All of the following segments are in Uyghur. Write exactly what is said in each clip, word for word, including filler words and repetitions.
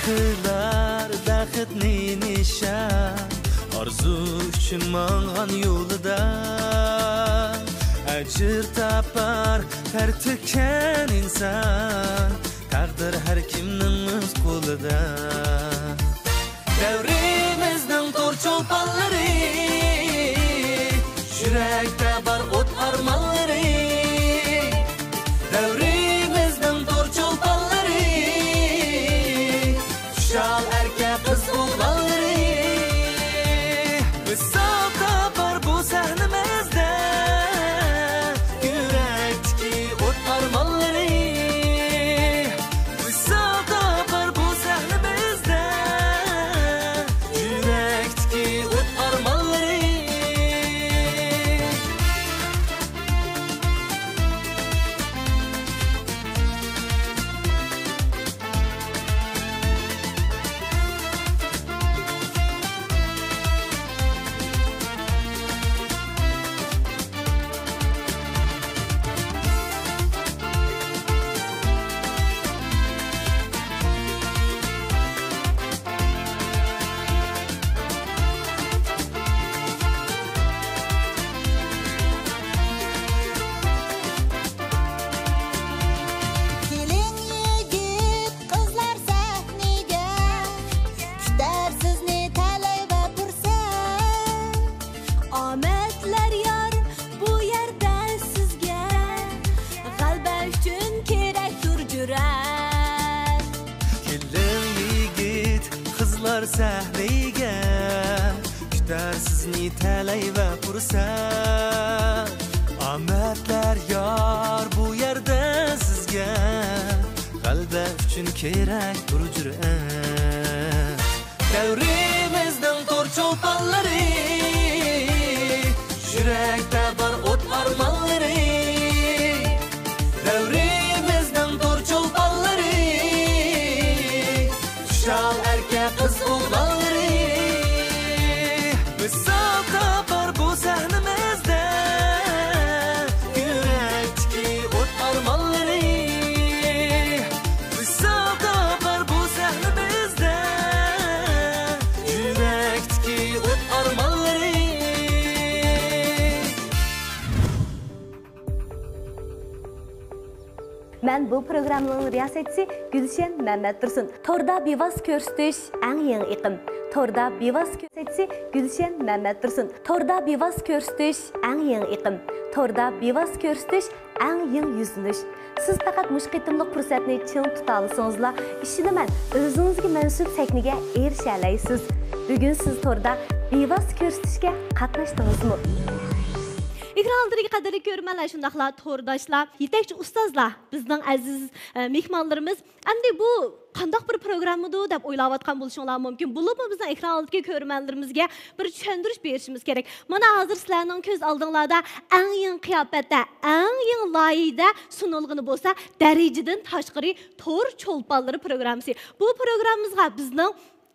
قىلار بەختنى نىشان، ئارزۇ ئۈچۈن ماڭغان يولىدا ئەجىر تاپار، تەر تۆككەن ئىنسان، تەقدىر ھەر كىمنىڭ ئۆز قولىدا. دەۋرىمىزنىڭ تور چولپانلىرى، يۈرەكتە بار ئوت ئارمانلىرى. دەۋرىمىزنىڭ تور چولپانلىرى، خۇشال ئەركە قىز ئوغلانلىرى. ۋىسال تاپار بۇ سەھنىمىزدە، يۈرەكتىكى ئوت ئارمانلىرى. ۋىسال تاپار بۇ سەھنىمىزدە، يۈرەكتىكى ئوت ئارمانلىرى. كېلىڭ يىگىت، قىزلار سەھنىگە، كۈتەر سىزنى تەلەي ۋە پۇرسەت. ئامەتلەر يار بۇ يەردە سىزگە، غەلىبە ئۈچۈن كېرەكتۇر جۈرئەت. كېلىڭ يىگىت، قىزلار سەھنىگە، كۈتەر سىزنى تەلەي ۋە پۇرسەت. ئامەتلەر يار بۇ يەردە سىزگە، غەلىبە ئۈچۈن كېرەكتۇر جۈرئەت. دەۋرىمىزنىڭ تور چولپانلىرى، يۈرەكتە بار ئوت ئارمانلىرى. دەۋرىمىزنىڭ تور چولپانلىرى، خۇشال ئەركە قىز ئوغلانلىرى. ۋىسال تاپار بۇ سەھنىمىزدە، يۈرەكتىكى ئوت ئارمانلىرى. ۋىسال تاپار بۇ سەھنىمىزدە، يۈرەكتىكى ئوت ئارمانلىرى. مەن بۇ پروگراممىنىڭ رىياسەتچىسى گۈلشەن مەمەتتۇرسۇن. توردا بىۋاسىتە كۆرسىتىش ئەڭ يېڭى ئېقىم. توردا بىۋاسىتە كۆرسەتچىسى گۈلشەن مەمەتتۇرسۇن. توردا بىۋاسىتە كۆرسىتىش ئەڭ يېڭى ئېقىم. توردا بىۋاسىتە كۆرسىتىش ئەڭ يېڭى يۈزلىنىش. سىز پەقەت مۇشۇ قېتىملىق پۇرسەتنى چىڭ تۇتالىسىڭىزلا، ئىشىنىمەن، ئۆزىڭىزگە مەنسۇپ سەھنىگە ئېرىشەلەيسىز. بۈگۈن سىز توردا بىۋاسىتە كۆرسىتىشكە قاتناشتىڭىزمۇ؟ ئېكران ئالدىدىكى قەدىرلىك كۆرۈرمەنلەر، شۇنداقلا تورداشلار، يېتەكچى ئۇستازلار، بىزنىڭ ئەزىز، ئە، مېھمانلىرىمىز. ئەمدى بۇ قانداق بىر پروگراممىدۇ دەپ ئويلاۋاتقان بولۇشۇڭلار مۇمكىن. بولۇپمۇ بىزنىڭ ئېكران ئالدىدىكى كۆرۈرمەنلىرىمىزگە بىر چۈشەندۈرۈش بېرىشىمىز كېرەك. مانا ھازىر سىلەرنىڭ كۆز ئالدىڭلاردا ئەڭ يېڭى قىياپەتتە، ئەڭ يېڭى لايىھىدە سۇنۇلغىنى بولسا دەرىجىدىن تاشقىرى تور چولپانلىرى پروگراممىسى. بۇ پروگراممىمىزغا بىزنىڭ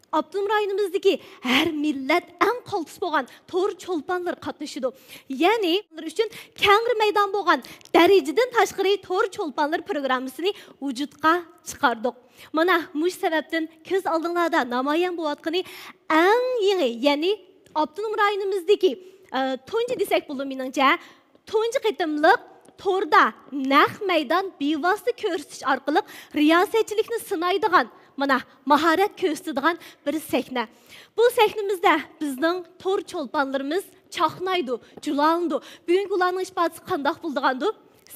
ئاپتونوم رايونىمىزدىكى ھەر مىللەت ئەڭ قالتىس بولغان تور چولپانلىرى قاتنىشىدۇ. يەنى ئۇلار ئۈچۈن كەڭرى مەيدان بولغان دەرىجىدىن تاشقىرى تور چولپانلىرى پروگراممىسىنى ۋۇجۇدقا چىقاردۇق. مانا مۇشۇ سەۋەبتىن كۆز ئالدىڭلاردا نامايان بولۇۋاتقىنى ئەڭ يېڭى، يەنى ئاپتونوم رايونىمىزدىكى، ئە، تۇنجى دېسەك بولىدۇ مېنىڭچە، تۇنجى قېتىملىق توردا نەق مەيدان بىۋاسىتە كۆرسىتىش ئارقىلىق رىياسەتچىلىكنى سىنايدىغان، مانا، ماھارەت كۆرسىتىدىغان بىر سەھنە. بۇ سەھنىمىزدە بىزنىڭ تور چولپانلىرىمىز چاقنايدۇ، جۇلالىنىدۇ. بۈگۈنكى ئۇلارنىڭ ئىپادىسى قانداق بولىدىغاندۇ؟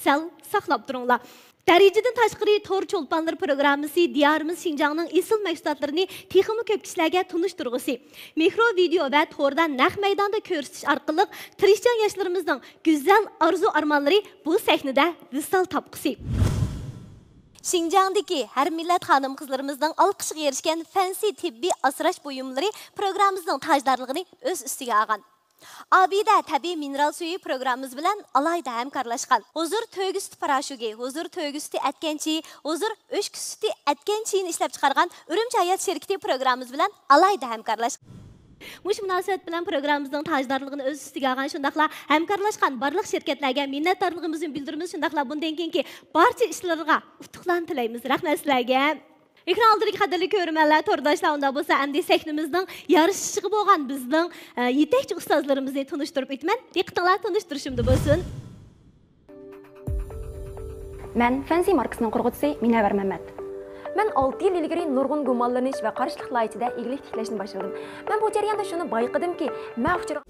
سەل ساقلاپ تۇرۇڭلار. دەرىجىدىن تاشقىرى تور چولپانلىرى پروگراممىسى دىيارىمىز شىنجاڭنىڭ ئېسىل مەھسۇلاتلىرىنى تېخىمۇ كۆپ كىشىلەرگە تونۇشتۇرغۇسى، مىكرو ۋىدېئو ۋە توردا نەق مەيداندا كۆرسىتىش ئارقىلىق تىرىشچان ياشلىرىمىزنىڭ گۈزەل ئارزۇ-ئارمانلىرى بۇ سەھنىدە ۋىسال تاپقۇسى. شىنجاڭدىكى ھەر مىللەت خانىم-قىزلىرىمىزنىڭ ئالقىشىغا ئېرىشكەن فەنسى تېببىي ئاسراش بۇيۇملىرى پروگراممىمىزنىڭ تاجدارلىقىنى ئۆز ئۈستىگە ئالغان. ئابىدە تەبىئىي مىنېرال سۈيى پروگراممىمىز بىلەن ئالاھىدە ھەمكارلاشقان. ھۇزۇر تۆگە سۈتى پاراشوكى، ھۇزۇر تۆگە سۈتى ئەتكەن چېيى، ھۇزۇر ئۆچكە سۈتى ئەتكەن چېيىنى ئىشلەپچىقارغان ئۈرۈمچى ھايات شىركىتى پروگراممىمىز بىلەن ئالاھىدە ھەمكارلاشقان. مۇشۇ مۇناسىۋەت بىلەن پروگراممىمىزنىڭ تاجدارلىقىنى ئۆز ئۈستىگە ئالغان، شۇنداقلا ھەمكارلاشقان بارلىق شىركەتلەرگە مىننەتدارلىقىمىزنى بىلدۈرىمىز، شۇنداقلا بۇندىن كېيىنكى بارچە ئىشلىرىغا ئۇتۇقلارنى تىلەيمىز. رەھمەت سىلەرگە. ئېكران ئالدىدىكى قەدىرلىك كۆرۈرمەنلەر، تورداشلار، ئۇنداق بولسا ئەمدى سەھنىمىزنىڭ يارىشىشىغا بولغان بىزنىڭ، ئە، يېتەكچى ئۇستازلىرىمىزنى تونۇشتۇرۇپ ئۆتىمەن. دىققىتىڭلار تونۇشتۇرۇشۇمدا بولسۇن. مەن فەنسى ماركىسىنىڭ قۇرغۇچىسى مىنەۋەر مەمەت. مەن ئالتە يىل ئىلگىرى نۇرغۇن گۇمانلىنىش ۋە قارشىلىقلار ئىچىدە ئىگىلىك تىكلەشنى باشلىدىم. مەن بۇ جەرياندا شۇنى بايقىدىمكى، مەن ئۇچرىغان،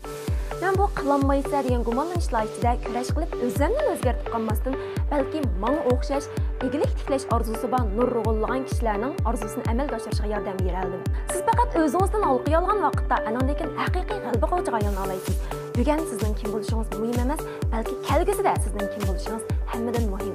مەن بۇ قىلالمايسەن دېگەن گۇمانلىنىشلار ئىچىدە كۈرەش قىلىپ، ئۆزۈمنىلا ئۆزگەرتىپ قالماستىن، بەلكىم ماڭا ئوخشاش ئىگىلىك تىكلەش ئارزۇسى بار نۇرغۇنلىغان كىشىلەرنىڭ ئارزۇسىنى ئەمەلگە ئاشۇرۇشىغا ياردەم بېرەلىدىم. سىز پەقەت ئۆزىڭىزدىن ھالقا يالغان ۋاقىتتا، ئاندىن كېيىن ھەقىقىي غەلىبە قوغچىغا ئايلىنالايسىز. بۈگۈن سىزنىڭ كىم بولۇشىڭىز مۇھىم ئەمەس، بەلكى كەلگۈسىدە سىزنىڭ كىم بولۇشىڭىز ھەممىدىن مۇھىم.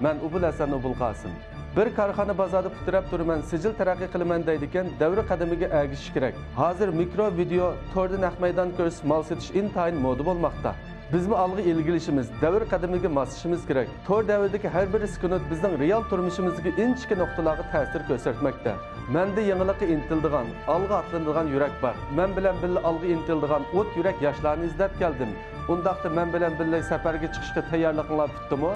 مەن ئوبۇل ھەسەن ئوبۇلقاسىم. بىر كارخانا بازاردا پۇت تىرەپ تۇرىمەن، سىجىل تەرەققىي قىلىمەن دەيدىكەن، دەۋر قەدىمىگە ئەگىشىش كېرەك. ھازىر مىكرو ۋىدېئو، توردا نەق مەيدان كۆرسىتىپ مال سېتىش ئىنتايىن مودا بولماقتا. بىزمۇ ئالغا ئىلگىرىلىشىمىز، دەۋر قەدىمىگە ماسلىشىشىمىز كېرەك. تور دەۋرىدىكى ھەر بىر سېكۇنت بىزنىڭ رېئال تۇرمۇشىمىزدىكى ئىنچىكە نۇقتىلارغا تەسىر كۆرسەتمەكتە. مەندە يېڭىلىققا ئىنتىلىدىغان، ئالغا ئاتلىنىدىغان يۈرەك بار. مەن بىلەن بىللە ئالغا ئىنتىلىدىغان ئوت يۈرەك ياشلارنى ئىزدەپ كەلدىم. ئۇنداقتا مەن بىلەن بىللە سەپەرگە چىقىشقا تەييارلىقىڭلار پۈتتىمۇ؟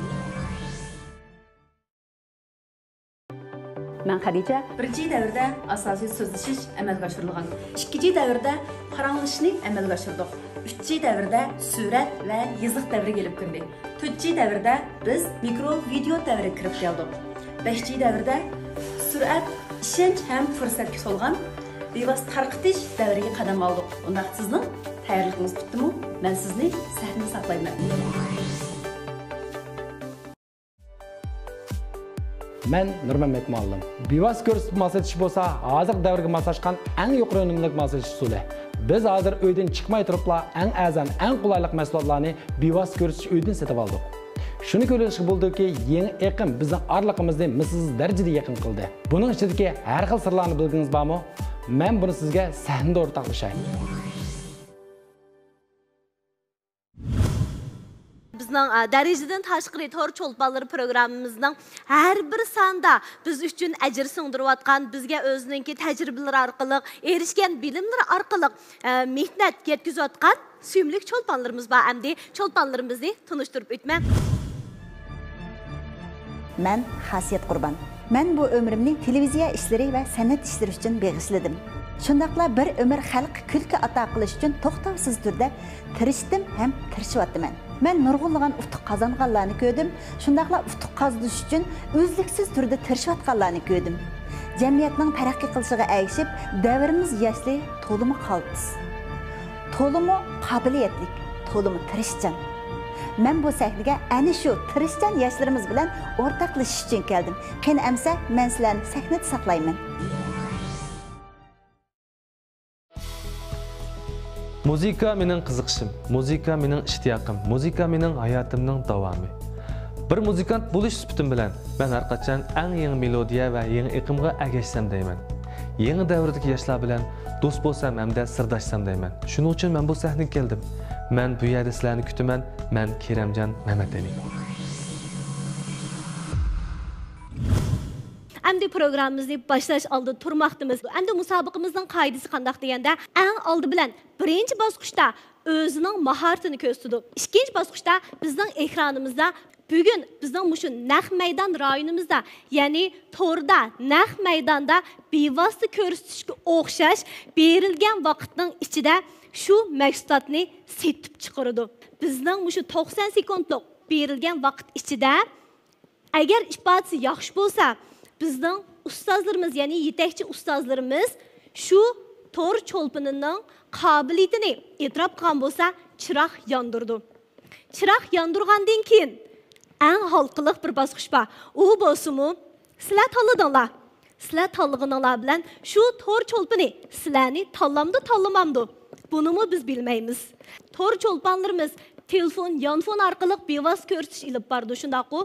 مەن خەدىچە. بىرىنچى دەۋردە ئاساسىي سۆزلىشىش ئەمەلگە ئاشۇرۇلغان. ئىككىنچى دەۋردە پاراڭلىشىشنى ئەمەلگە ئاشۇردۇق. ئۈچىنچى دەۋردە سۈرەت ۋە يېزىق دەۋرىگە ئېلىپ كىردى. تۆتىنچى دەۋردە بىز مىكرو ۋىدېئو دەۋرىگە كىرىپ كەلدۇق. بەشىنچى دەۋردە سۈرئەت، ئىشەنچ ھەم پۇرسەتكە تولغان بىۋاسىتە تارقىتىش دەۋرىگە قەدەم ئالدۇق. ئۇنداق سىزنىڭ تەييارلىقىڭىز پۈتتىمۇ؟ مەن سىزنى سەھنىدە ساقلايمەن. مەن نۇرمەمەت مۇئەللىم. بىۋاسىتە كۆرسىتىپ مال سېتىش بولسا ھازىرقى دەۋرگە ماسلاشقان ئەڭ يۇقىرى ئۈنۈملۈك مال سېتىش ئۇسۇلى. بىز ھازىر ئۆيدىن چىقماي تۇرۇپلا ئەڭ ئەرزان، ئەڭ قولايلىق مەھسۇلاتلارنى بىۋاسىتە كۆرسىتىش ئۆيىدىن سېتىۋالدۇق. شۇنى كۆرۈۋېلىشقا بولىدۇكى، يېڭى ئېقىم بىزنىڭ ئارىلىقىمىزنى مىسلىسىز دەرىجىدە يېقىن قىلدى. بۇنىڭ ئىچىدىكى ھەر خىل سىرلارنى بىلگۈڭىز بارمۇ؟ مەن بۇنى سىزگە سەھنىدە ئورتاقلىشاي. بىزنىڭ، ئە، دەرىجىدىن تاشقىرى تور چولپانلىرى پروگراممىمىزنىڭ ھەر بىر ساندا بىز ئۈچۈن ئەجىر سىڭدۈرۈۋاتقان، بىزگە ئۆزىنىڭكى تەجرىبىلىرى ئارقىلىق، ئېرىشكەن بىلىملىرى ئارقىلىق، ئە، مېھنەت يەتكۈزۈۋاتقان سۆيۈملۈك چولپانلىرىمىز بار. ئەمدى چولپانلىرىمىزنى تونۇشتۇرۇپ ئۆتىمەن. مەن خاسىيەت قۇربان. مەن بۇ ئۆمرۈمنى تېلېۋىزىيە ئىشلىرى ۋە سەنئەت ئىشلىرى ئۈچۈن بېغىشلىدىم. شۇنداقلا بىر ئۆمۈر خەلققە كۈلكە ئاتا قىلىش ئۈچۈن توختاۋسىز تۈردە تىرىشتىم ھەم تىرىشىۋاتىمەن. مەن نۇرغۇنلىغان ئۇتۇق قازانغانلارنى كۆردۈم، شۇنداقلا ئۇتۇق قازىنىش ئۈچۈن ئۈزلۈكسىز تۈردە تىرىشىۋاتقانلارنى كۆردۈم. جەمئىيەتنىڭ تەرەققىي قىلىشىغا ئەگىشىپ، دەۋرىمىز ياشلىرى تولىمۇ قالتىس، تولىمۇ قابىلىيەتلىك، تولىمۇ تىرىشچان. مەن بۇ سەھنىگە ئەنە شۇ تىرىشچان ياشلىرىمىز بىلەن ئورتاقلىشىش ئۈچۈن كەلدىم. قېنى ئەمسە، مەن سىلەرنى سەھنىدە ساقلايمەن. مۇزىكا مېنىڭ قىزىقىشىم، مۇزىكا مېنىڭ ئىشتىياقىم، مۇزىكا مېنىڭ ھاياتىمنىڭ داۋامى. بىر مۇزىكانت بولۇش سۈپىتىم بىلەن، مەن ھەر قاچان ئەڭ يېڭى مېلودىيە ۋە يېڭى ئېقىمغا ئەگەشسەم دەيمەن. يېڭى دەۋردىكى ياشلار بىلەن دوست بولسام ھەمدە سىرداشسام دەيمەن. شۇنىڭ ئۈچۈن مەن بۇ سەھنىگە كەلدىم. مەن بۇ يەردە سىلەرنى كۈتىمەن. مەن كېرەمجان مەمەتئېلى. ئەمدى پروگراممىمىزنى باشلاش ئالدىدا تۇرماقتىمىز. ئەمدى مۇسابىقىمىزنىڭ قائىدىسى قانداق دېگەندە، ئەڭ ئالدى بىلەن بىرىنچى باسقۇچتا ئۆزىنىڭ ماھارىتىنى كۆرسىتىدۇ. ئىككىنچى باسقۇچتا بىزنىڭ ئېكرانىمىزدا بۈگۈن بىزنىڭ مۇشۇ نەق مەيدان رايونىمىزدا، يەنى توردا نەق مەيداندا بىۋاسىتە كۆرسىتىشكە ئوخشاش بېرىلگەن ۋاقىتنىڭ ئىچىدە شۇ مەھسۇلاتنى سېتىپ چىقىرىدۇ. بىزنىڭ مۇشۇ توقسان سېكۇنتلۇق بېرىلگەن ۋاقىت ئىچىدە ئەگەر ئىپادىسى ياخشى بولسا، بىزنىڭ ئۇستازلىرىمىز، يەنى يېتەكچى ئۇستازلىرىمىز شۇ تور چولپىنىنىڭ قابىلىيىتىنى ئېتىراپ قىلغان بولسا، چىراغ ياندۇرىدۇ. چىراغ ياندۇرغاندىن كېيىن ئەڭ ھالقىلىق بىر باسقۇچ بار. ئۇ بولسىمۇ، سىلەر تاللىدىڭلار. سىلەر تاللىغىنىڭلار بىلەن شۇ تور چولپىنى سىلەرنى تاللامدۇ، تاللىمامدۇ؟ بۇنىمۇ بىز بىلمەيمىز. تور چولپانلىرىمىز تېلېفون، يانفون ئارقىلىق بىۋاسىتە كۆرسىتىش ئېلىپ بارىدۇ، شۇنداققۇ؟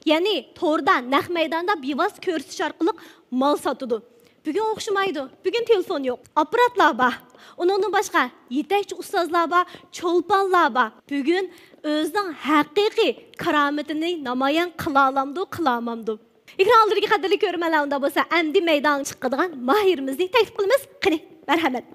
يەنى توردا نەق مەيداندا بىۋاسىتە كۆرسىتىش ئارقىلىق مال ساتىدۇ. بۈگۈن ئوخشىمايدۇ. بۈگۈن تېلېفون يوق. ئاپپاراتلار بار. ئۇنىڭدىن باشقا يېتەكچى ئۇستازلار بار، چولپانلار بار. بۈگۈن ئۆزىنىڭ ھەقىقىي كارامىتىنى نامايان قىلالامدۇ، قىلالمامدۇ؟ ئېكران ئالدىدىكى قەدىرلىك كۆرۈرمەنلەر، ئۇنداق بولسا ئەمدى مەيدانغا چىقىدىغان ماھىرىمىزنى تەكلىپ قىلىمىز. قېنى، مەرھەمەت.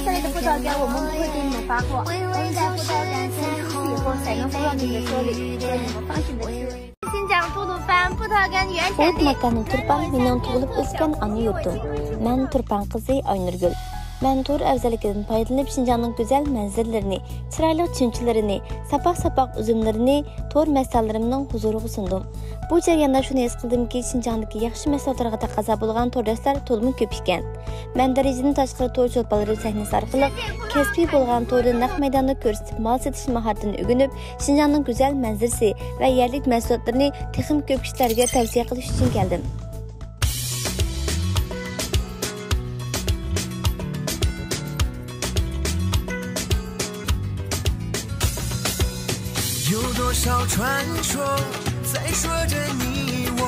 在的葡萄干，我们不会给你们发货，我们在葡萄干生产，以后才能送到你们手里，所以你们放心的吃。新疆吐鲁番葡萄干原产地。ئۇ ماكانى تۇرپان مېنىڭ تۇغۇلۇپ ئۆسكەن ئانا يۇرتۇم. مەن تۇرپان قىزى ئاينۇرگۈل. مەن تور ئەۋزەللىكىدىن پايدىلىنىپ، شىنجاڭنىڭ گۈزەل مەنزىرىلىرىنى، چىرايلىق چۈنچىلىرىنى، ساپاق-ساپاق ئۈزۈملىرىنى تور مەستانىلىرىمنىڭ ھۇزۇرىغا سۇندۇم. بۇ جەرياندا شۇنى ھېس قىلدىمكى، شىنجاڭدىكى ياخشى مەھسۇلاتلارغا تەقەززا بولغان تورداشلار تولىمۇ كۆپ ئىكەن. مەن دەرىجىدىن تاشقىرى تور چولپانلىرى سەھنىسى ئارقىلىق كەسپىي بولغان توردا نەق مەيداندا كۆرسىتىپ، مال سېتىش ماھارىتىنى ئۆگىنىپ، شىنجاڭنىڭ گۈزەل مەنزىرىسى ۋە يەرلىك مەھسۇلاتلىرىنى تېخىمۇ كۆپ كىشىلەرگە تەۋسىيە قىلىش ئۈچۈن كەلدىم. 有多少传说在说着你我，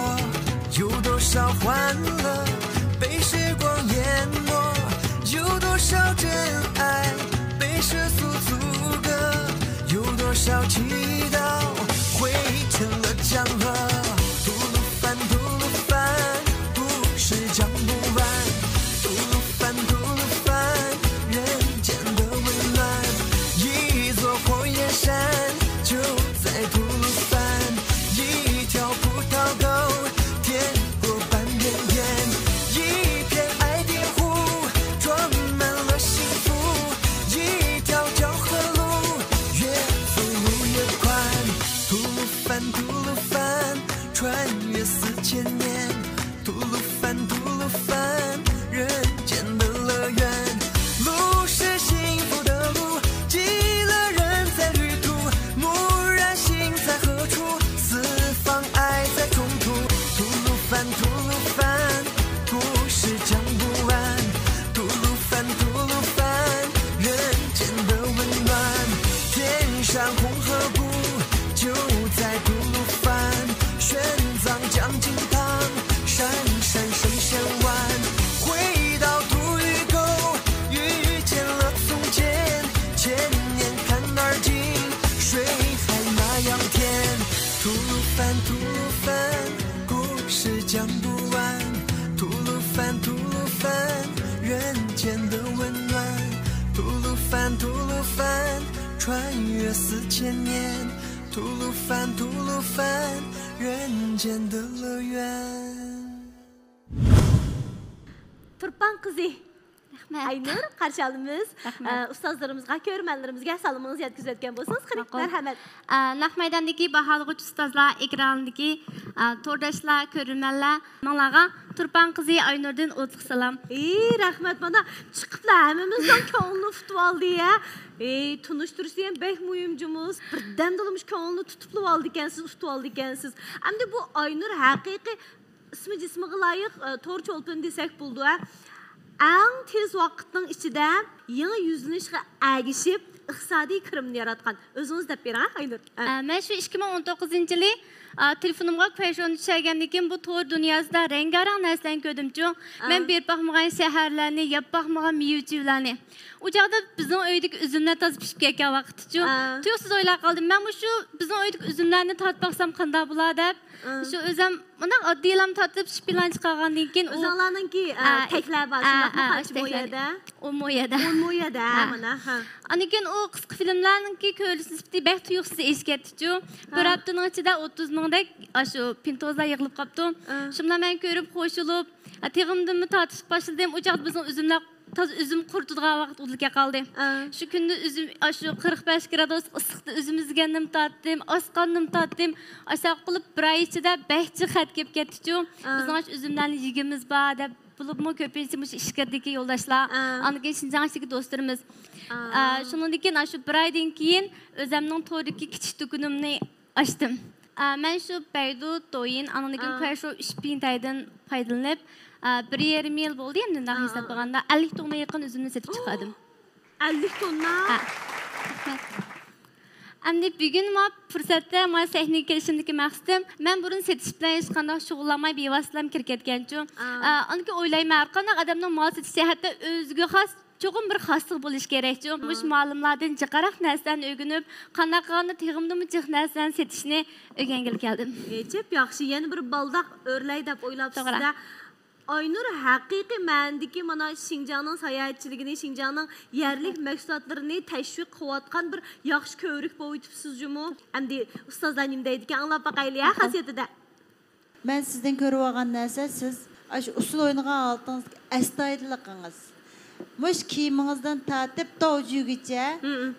有多少欢乐被时光淹没，有多少真爱被世俗阻隔，有多少祈祷汇成了江河。吐鲁番，吐鲁番，故事讲不完。吐鲁番，吐鲁番，人间的温暖。一座火焰山就在吐鲁番，一条葡萄沟 天国半边天，一片爱丁湖装满了幸福，一条条河路越走路越宽。吐鲁番，吐鲁番，穿越四千年。吐鲁番，吐鲁番，人间的乐园。路是幸福的路，几乐人在旅途，蓦然心在何处？四方爱在冲突。吐鲁番，吐鲁番，故事讲不完。吐鲁番，吐鲁番，人间的温暖。天山红河谷就在吐鲁番，玄奘讲经堂，山山神仙湾。回到吐鲁沟，遇见了从前，千年坎儿进，水海那样甜。吐鲁番，吐鲁番，故事讲不完。吐鲁番，吐鲁番，人间的温暖。吐鲁番，吐鲁番，穿越四千年。吐鲁番，吐鲁番，人间的乐园。 تۇرپان قىزى. رەھمەت. ئاينۇر، قارشى ئالىمىز. رەھمەت. ئە، ئۇستازلىرىمىزغا، كۆرۈرمەنلىرىمىزگە سالىمىڭىزنى يەتكۈزۈۋەتكەن بولسىڭىز، قېنى، ماقۇل. مەرھەمەت. ئە، نەق مەيداندىكى باھالىغۇچى ئۇستازلار، ئېكرانىدىكى، ئە، تورداشلار، كۆرۈرمەنلەر، ماڭلارغا تۇرپان قىزى ئاينۇردىن ئوتلۇق سالام. ئى، رەھمەت، مانا چىقىپلا ھەممىمىزنىڭ كۆڭلىنى ئۇتۇۋالدى، ھە؟ ئى، تونۇشتۇرۇشى ھەم بەك مۇھىم جۇمۇ. بىردەمدىلا مۇشۇ كۆڭلىنى تۇتۇپلا ئالىدىكەنسىز، ئۇتۇۋالىدىكەنسىز. ئەمدى بۇ ئاينۇر ھەقىقىي ئىسمى جىسمىغا لايىق، ئە، تور چولپىنى دېسەك بولىدۇ، ھە؟ ئەڭ تېز ۋاقىتنىڭ ئىچىدە يېڭى يۈزلىنىشقا ئەگىشىپ، ئىقتىسادىي كىرىمنى ياراتقان. ئۆزىڭىز دەپ بېرىڭ، ھە، ئاينۇر. ھە. ئە، مەن شۇ ئىككى مىڭ ئون توققۇزىنچى يىلى، ئە، تېلېفونۇمغا كۇەيشوڭنى چۈشۈرگەندىن كېيىن، بۇ تور دۇنياسىدا رەڭگارەڭ نەرسىلەرنى كۆردۈمچۇ. ئە. مەن بېرىپ باقمىغان شەھەرلەرنى، يەپ باقمىغان مېۋە-چېۋىلەرنى. ئۇ چاغدا بىزنىڭ ئۆيدىكى ئۈزۈملەر تازا پىشىپ كەتكەن ۋاقىت شۇ. ئا. تۇيۇقسىز ئويلاپ قالدىم، مەنمۇ شۇ بىزنىڭ ئۆيدىكى ئۈزۈملەرنى تارتىپ باقسام قانداق بولا دەپ. ئا. شۇ ئۆزۈم مۇنداق ئاددىيلام تارتىپ شىپىلان چىقارغاندىن كېيىن ئۇ ئۆزۈڭلارنىڭكى، ئا، ئا، تەكلەر بار، ئا، شۇنداقمۇ؟ ئا، قانچە مو تەكلەر. يەردە؟ ئون مو يەردە. ئون مو يەردە، ھە. مانا، ھە. ئاندىن كېيىن ئۇ قىسقا فىلىملارنىڭكى كۆرۈلۈش نىسبىتى بەك تۇيۇقسىز ئېشىپ كەتتىچۇ. ھە. بىر ھەپتىنىڭ ئىچىدە ئوتتۇز مىڭدەك ئاشۇ پىنتوزلار يىغىلىپ قاپتۇ. ئا. شۇ بىلەن مەن كۆرۈپ خوشلىنىپ، ھە، تېغىمدىنمۇ تارتىشقا باشلىدىم. ئۇ چاغدا بىزنىڭ ئۈزۈملەر تازا ئۈزۈم قۇرۇتىدىغان ۋاقىت ئۇدۇلكەپ قالدى. ئا. شۇ كۈندە ئۈزۈم، ئاشۇ قىرىق بەش گرادۇس ئىسسىقتا ئۈزۈم ئۈزگەننىمۇ تارتتىم، ئاسقاننىمۇ تارتتىم. ئاشۇنداق قىلىپ بىر ئاي ئىچىدە بەك جىق خەت كېلىپ كەتتىچۇ. ئا. بىزنىڭ ئاشۇ ئۈزۈملەرنى يېگۈمىز بار دەپ، بولۇپمۇ كۆپىنچىسى مۇشۇ ئىچكىرىدىكى يولداشلار، ئا. ئاندىن كېيىن شىنجاڭ ئىچىدىكى دوستلىرىمىز. ئا. ئا، شۇنىڭدىن كېيىن ئاشۇ بىر ئايدىن كېيىن ئۆزەمنىڭ توردىكى كىچىك دۇكىنىمنى ئاچتىم. ئا، مەن شۇ بەيدۇ، دويىن، ئاندىن كېيىن، ئا، كۇەيشو ئۈچ پىڭتەيدىن پايدىلىنىپ، ئا، بىر يېرىم يىل بولدى ئەمدى مۇنداق، ئا، ھېسابلىغاندا ئەللىك توننا يېقىن ئۈزۈمنى سېتىپ چىقاردىم. ئەللىك توننا؟ ئا. رەھمەت. ئەمدى بۈگۈن ما پۇرسەتتە ما سەھنىگە كېلىشىمدىكى مەقسىتىم، مەن بۇرۇن سېتىش بىلەن ھېچقانداق شۇغۇللانماي، بىۋاسىتىلا كىرىپ كەتكەنچۇ. ئا. ئا، ئاندىن كېيىن ئويلايمەن، ھەرقانداق ئادەمنىڭ مال سېتىشى ھەتتا ئۆزىگە خاس چوقۇم بىر خاسلىق بولۇشى كېرەكچۇ. مۇشۇ، ھا، مۇئەللىملاردىن جىقراق نەرسىلەرنى ئۆگىنىپ، قانداق قىلغاندا تېخىمۇ جىق نەرسىلەرنى سېتىشنى ئۆگەنگىلى كەلدىم. ئەجەب ياخشى، يەنە بىر بالداق ئۆرلەي دەپ ئويلاپسىز-دە. توغرا. ئاينۇر، ھەقىقىي مەنىدىكى مانا شىنجاڭنىڭ ساياھەتچىلىكىنى، شىنجاڭنىڭ يەرلىك مەھسۇلاتلىرىنى تەشۋىق قىلىۋاتقان بىر ياخشى كۆۋرۈك بولۇۋېتىپسىز جۇمۇ. ئەمدى ئۇستازلار نېمە دەيدىكەن، ئاڭلاپ باقايلى ھە، خاسىيىتىدە. مەن سىزدىن كۆرۈۋالغان نەرسە، سىز ئاشۇ ئۇسسۇل ئوينىغان ھالىتىڭىز، ئەستايىدىللىقىڭىز. مۇشۇ كىيىمىڭىزدىن تارتىپ تو جۈگىچە،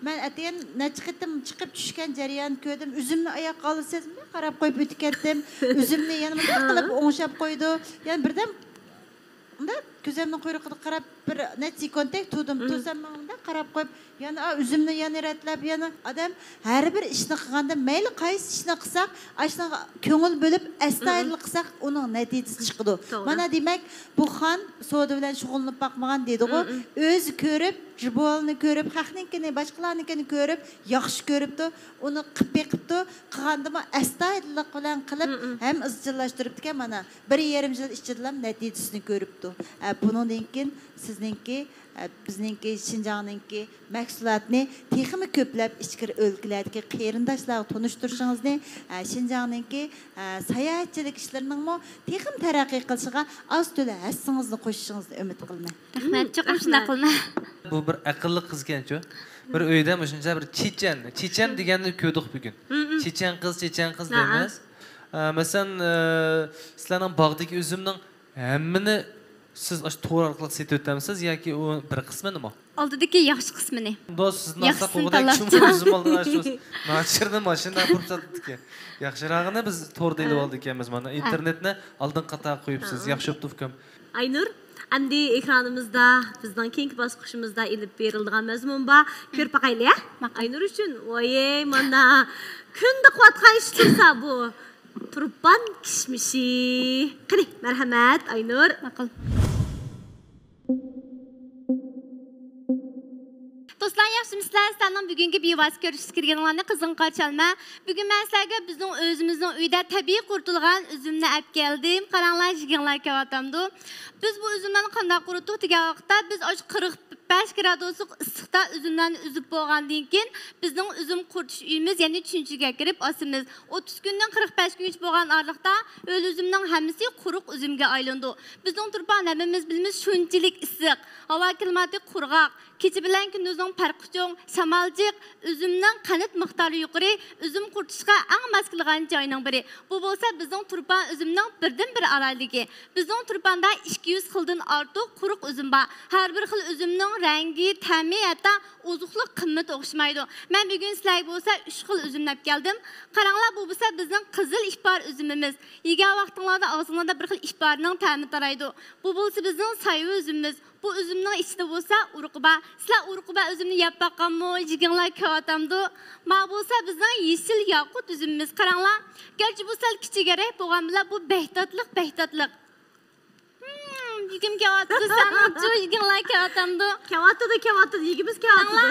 مەن ئەتىگەن نەچچە قېتىم چىقىپ چۈشكەن جەرياننى كۆردۈم. ئۆزۈمنى ئاياققا ئالىسىز، قاراپ قويۇپ ئۆتۈپ كەتتىم. ئۆزۈمنى يەنە مۇنداق قىلىپ ئوڭشاپ قويىدۇ. يەنە بىردەم مۇنداق كۆزۈمنىڭ قۇيرۇقىدا قاراپ بىر نەچچە سېكۇنتتەك تۇردۇم. تۇرسام ماڭا مۇنداق قاراپ قويۇپ، يەنە ئا، ئۆزۈمنى يەنە رەتلەپ، يەنە ئادەم ھەر بىر ئىشنى قىلغاندا، مەيلى قايسى ئىشنى قىلساق، ئاشۇنىڭغا كۆڭۈل بۆلۈپ، ئەستايىدىل قىلساق، ئۇنىڭ نەتىجىسى چىقىدۇ. مانا دېمەك، بۇ خان سودا بىلەن شۇغۇللىنىپ باقمىغان دېدىغۇ. ئۆزى كۆرۈپ، جىبولنى كۆرۈپ، خەقنىڭكىنى، باشقىلارنىڭكىنى كۆرۈپ، ياخشى كۆرۈپتۇ. ئۇنى قىلىپ بېقىپتۇ. قىلغاندىمۇ ئەستايىدىللىق بىلەن قىلىپ، ھەم ئىزچىللاشتۇرۇپتىكەن. مانا، بىر يېرىم يىل ئىچىدىلا نەتىجىسىنى كۆرۈپتۇ. ئە، بۇنىڭدىن كېيىن سىزنىڭكى، ئە، بىزنىڭكى شىنجاڭنىڭكى مەھسۇلاتنى تېخىمۇ كۆپلەپ ئىچكىرى ئۆلكىلەردىكى قېرىنداشلارغا تونۇشتۇرۇشىڭىزنى، ئە، شىنجاڭنىڭكى، ئە، ساياھەتچىلىك ئىشلىرىنىڭمۇ تېخىمۇ تەرەققىي قىلىشىغا ئاز تولا ھەسسىڭىزنى قوشۇشىڭىزنى ئۈمىد قىلىمەن. رەھمەت، چوقۇم شۇنداق قىلىمەن. بۇ بىر ئەقىللىق قىز ئىكەنچۇ. بىر ئۆيدە مۇشۇنچە بىر چېچەن، چېچەن دېگەننى كۆردۇق بۈگۈن. چېچەن قىز، چېچەن قىز دەيمىز. ئە، مەسىلەن، ئە، سىلەرنىڭ باغدىكى ئۈزۈمنىڭ ھەممىنى سىز ئاشۇ تور ئارقىلىق سېتىۋېتەمسىز ياكى ئۇ بىر قىسمىنىمۇ؟ ئالدىدىكى ياخشى قىسمىنى. دوست، سىزنى ئالساق ئوغدەك چوڭ ئۈزۈم ئالدىڭ ئاشۇ. ناچىرنى ماشىنا پۇرسەت ئىكەن. ياخشىراقىنى بىز توردا ئېلىۋالدى ئىكەنمىز مانا. ئىنتېرنېتنى ئالدىنقى قاتارغا قويۇپسىز. ياخشى بوپتۇ ئۇكام. ئاينۇر، ئەمدى ئېكرانىمىزدا بىزنىڭ كېيىنكى باسقۇچىمىزدا ئېلىپ بېرىلىدىغان مەزمۇن بار. كۆرۈپ باقايلى ھە؟ ئاينۇر ئۈچۈن. ۋايەي مانا كۈندە قىلىۋاتقان ئىش تۇرسا بۇ. تۇرپان كىشمىشى. قېنى، مەرھەمەت ئاينۇر. ماقۇل. دوستلار، ياخشىمۇسىلەر؟ سىلەرنىڭ بۈگۈنكى بىۋاسىتە كۆرۈشۈشكە كىرگىنىڭلارنى قىزغىن قارشى ئالىمەن. بۈگۈن مەن سىلەرگە بىزنىڭ ئۆزىمىزنىڭ ئۆيىدە تەبىئىي قۇرۇتۇلغان ئۈزۈمنى ئەپ كەلدىم. قاراڭلار، يېگىڭلار كېلىۋاتامدۇ؟ بىز بۇ ئۈزۈملەرنى قانداق قۇرۇتتۇق دېگەن ۋاقىتتا، بىز ئاشۇ قىرىق بەش گرادۇسلۇق ئىسسىقتا ئۈزۈملەرنى ئۈزۈپ بولغاندىن كېيىن، بىزنىڭ ئۈزۈم قۇرۇتۇش ئۆيىمىز، يەنى چۈنچىگە كىرىپ ئاسىمىز. ئوتتۇز كۈندىن قىرىق بەش كۈنگىچە بولغان ئارىلىقتا ھۆل ئۈزۈمنىڭ ھەممىسى قۇرۇق ئۈزۈمگە ئايلىنىدۇ. بىزنىڭ تۇرپان ھەممىمىز بىلىمىز شۇنچىلىك ئىسسىق، ھاۋا كىلىماتى قۇرغاق، كېچە بىلەن كۈندۈزنىڭ پەرقى چوڭ، شامال جىق، ئۈزۈمنىڭ قەنت مىقدارى يۇقىرى، ئۈزۈم قۇرۇتۇشقا ئەڭ ماس كېلىدىغان جاينىڭ بىرى. بۇ بولسا بىزنىڭ تۇرپان ئۈزۈمنىڭ بىردىنبىر ئالاھىدىلىكى. بىزنىڭ تۇرپاندا ئىككى يۈز خىلدىن ئارتۇق قۇرۇق ئۈزۈم بار. ھەر بىر خىل ئۈزۈمنىڭ رەڭگى، تەمى، ھەتتا ئوزۇقلۇق قىممىتى ئوخشىمايدۇ. مەن بۈگۈن سىلەرگە بولسا ئۈچ خىل ئۈزۈمنى ئەپ كەلدىم. قاراڭلار، بۇ بولسا بىزنىڭ قىزىل ئىپار ئۈزۈمىمىز. يېگەن ۋاقتىڭلاردا ئاغزىڭلاردا بىر خىل ئىپارنىڭ تەمى تارايدۇ. بۇ بولسا بىزنىڭ سايۋا ئۈزۈمىمىز. بۇ ئۈزۈمنىڭ ئىچىدە بولسا ئۇرۇقى بار. سىلەر ئۇرۇقى بار ئۈزۈمنى يەپ باققانمۇ؟ يېگۈڭلار كېلىۋاتامدۇ؟ مانا بولسا بىزنىڭ يېشىل ياقۇت ئۈزۈمىمىز. قاراڭلار، گەرچە بۇ سەل كىچىكرەك بولغان بىلەن بۇ بەك تاتلىق، بەك تاتلىق. ھىم، يېگۈم كېلىۋاتىدۇ، سىلەرنىڭچۇ يېگۈڭلار كېلىۋاتامدۇ؟ كېلىۋاتىدۇ، كېلىۋاتىدۇ، يېگۈمىز كېلىۋاتىدۇ.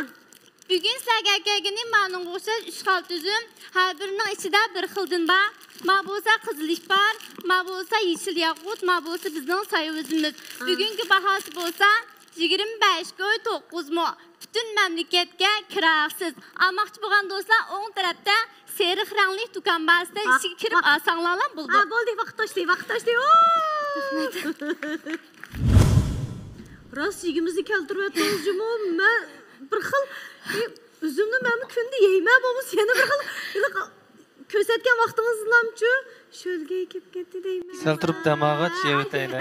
بۈگۈن سىلەرگە ئەكەلگىنى مانىڭغا ئوخشاش ئۈچ خىل ئۈزۈم، ھەر بىرىنىڭ ئىچىدە بىر خىلدىن بار. ما بولسا قىزىل ئىپار، ما بولسا يېشىل ياقۇت، ما بولسا بىزنىڭ سايۋا ئۈزۈمىمىز. بۈگۈنكى باھاسى بولسا يىگىرمە بەش كوي توققۇز مو. پۈتۈن مەملىكەتكە كىرا ھەقسىز. ئالماقچى بولغان دوستلار ئوڭ تەرەپتە سېرىق رەڭلىك دۇكان بار، سىلەر ئىچىگە كىرىپ ئالساڭلارلا بولىدۇ. ھە، بولدى، ۋاقىت تاشلىدى، ۋاقىت تاشلىدى. راست يېگۈمىزنى كەلتۈرۈۋەتتىڭىز جۇمۇ. مەن بىر خىل، ئۈزۈمنى مەنمۇ كۈندە يەيمەن، بولمىسا يەنە بىر خىل كۆرسەتكەن ۋاقتىڭىزلامچۇ شۆلگەي كېلىپ كەتتى دەيمەن. سەل تۇرۇپ دەم ئالغاچ يەۋېتەيلى.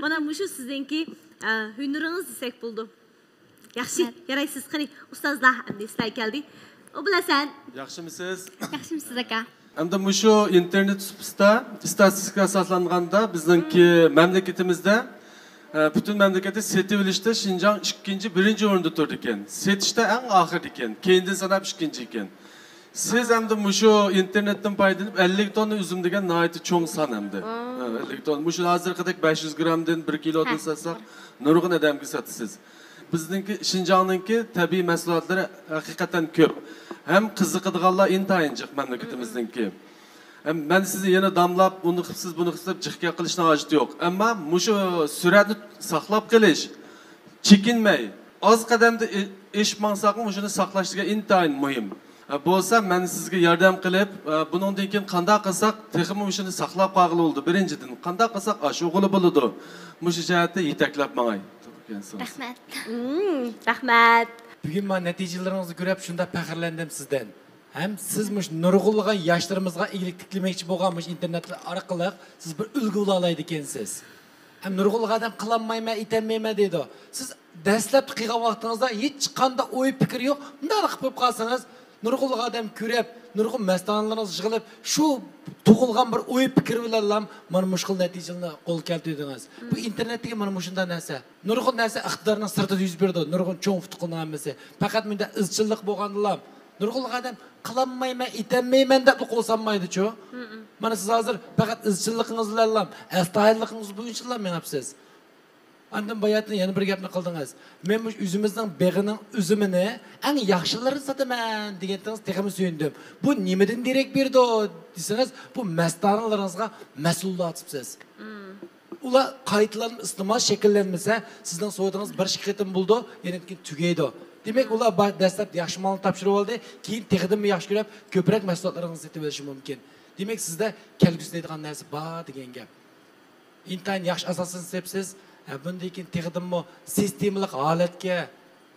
مانا مۇشۇ سىزنىڭكى ھۈنىرىڭىز دېسەك بولىدۇ. ياخشى، يارايسىز. قېنى، ئۇستازلار، ئەمدى سىلەر كەلدى. ئوبۇل ھەسەن. ياخشىمۇسىز؟ ياخشىمۇسىز ئاكا؟ ئەمدى مۇشۇ ئىنتېرنېت سۇپىسىدا، ئىستاتىستىكىغا ئاساسلانغاندا، بىزنىڭكى مەملىكىتىمىزدە، ئە، پۈتۈن مەملىكەتتە سېتىۋېلىشتا شىنجاڭ ئىككىنچى، بىرىنچى ئورۇندا تۇرىدىكەن. سېتىشتا ئەڭ ئاخىرىدا ئىكەن. كېيىندىن ساناپ ئىككىنچى ئىكەن. سىز ئەمدى مۇشۇ ئىنتېرنېتتىن پايدىلىنىپ، ئەللىك توننا ئۈزۈم دېگەن ناھايىتى چوڭ سان ئەمدى. ھە، ئەللىك توننا. مۇشۇ ھازىرقىدەك بەش يۈز گرامدىن، بىر كىلودىن ساتساق، نۇرغۇن ئادەمگە ساتىسىز. بىزنىڭكى، شىنجاڭنىڭكى تەبىئىي مەھسۇلاتلىرى ھەقىقەتەن كۆپ. ھەم قىزىقىدىغانلار ئىنتايىن جىق مەملىكىتىمىزنىڭكى. ھەم مەن سىزنى يەنە داملاپ، ئۇنى قىپسىز، بۇنى قىپسىز دەپ جىق گەپ قىلىشنىڭ ھاجىتى يوق. ئەمما مۇشۇ سۈرئەتنى ساقلاپ قېلىش، چېكىنمەي، ئاز قەدەمدە ئېشىپ ماڭساقمۇ، مۇشۇنى ساقلاش دېگەن ئىنتايىن مۇھىم. ھە، بولسا مەن سىزگە ياردەم قىلىپ، ئە، بۇنىڭدىن كېيىن قانداق قىلساق تېخىمۇ مۇشۇنى ساقلاپ قالغىلى بولىدۇ. بىرىنچىدىن، قانداق قىلساق ئاشۇرغىلى بولىدۇ. مۇشۇ جەھەتتە يېتەكلەپ ماڭاي. رەھمەت. مم، رەھمەت. بۈگۈن مانا نەتىجىلىرىڭىزنى كۆرۈپ شۇنداق پەخىرلەندىم سىزدىن. ھەم سىز مۇشۇ نۇرغۇنلىغان ياشلىرىمىزغا ئىگىلىك تىكلىمەكچى بولغان مۇشۇ ئىنتېرنېت ئارقىلىق سىز بىر ئۈلگە بولالايدىكەنسىز. ھەم نۇرغۇنلىغان ئادەم قىلالمايمەن، ئېتەلمەيمەن دەيدۇ. سىز دەسلەپتە قىلغان ۋاقتىڭىزدا ھېچقانداق ئوي پىكىر يوق، مۇنداقلا قىلىپ قويۇپ قالسىڭىز، نۇرغۇنلىغان ئادەم كۆرۈپ، نۇرغۇن مەستانىلىرىڭىز يىغىلىپ، شۇ تۇغۇلغان بىر ئوي پىكىر بىلەنلا مانا مۇشۇ خىل نەتىجىلەرنى قولغا كەلتۈردىڭىز. بۇ ئىنتېرنېتتىكى مانا مۇشۇنداق نەرسە. نۇرغۇن نەرسە ئىقتىدارنىڭ سىرتىدا يۈز بېرىدۇ، نۇرغۇن چوڭ ئۇتۇقلارنىڭ ھەممىسى. پەقەت مۇنداق ئىزچىللىق بولغاندىلا، نۇرغۇنلىغان ئادەم قىلالمايمەن، ئېتەلمەيمەن دەپلا قول سالمايدۇچۇ. مانا سىز ھازىر پەقەت ئىزچىللىقىڭىز بىلەنلا، ئەستايىدىللىقىڭىز بويىچىلا مېڭىپسىز. ئاندىن باياتىن يەنە بىر گەپنى قىلدىڭىز. مەن مۇشۇ ئۆزىمىزنىڭ بېغىنىڭ ئۈزۈمىنى ئەڭ ياخشىلىرىنى ساتىمەن دېگەنتىڭىز تېخىمۇ سۆيۈندۈم. بۇ نېمىدىن دېرەك بېرىدۇ دېسىڭىز، بۇ مەستانىلىرىڭىزغا مەسئۇللۇق ئارتىپسىز. ئۇلار قايتىلانما ئىستېمال شەكىللەنمىسە، سىزنىڭ سودىڭىز بىر ئىككى قېتىم بولىدۇ، يەنە كېيىن تۈگەيدۇ. دېمەك، ئۇلار با-، دەسلەپ ياخشى مالنى تاپشۇرۇۋالدى، كېيىن تېخىدىنمۇ ياخشى كۆرۈپ، كۆپرەك مەھسۇلاتلىرىڭىزنى سېتىۋېلىشى مۇمكىن. دېمەك، سىزدە كەلگۈسى دەيدىغان نەرسە بار دېگەن گەپ. ئىنتايىن ياخشى ئاساسنى سېپسىز. ھە، بۇندىن كېيىن تېخىدىنمۇ سىستېمىلىق ھالەتكە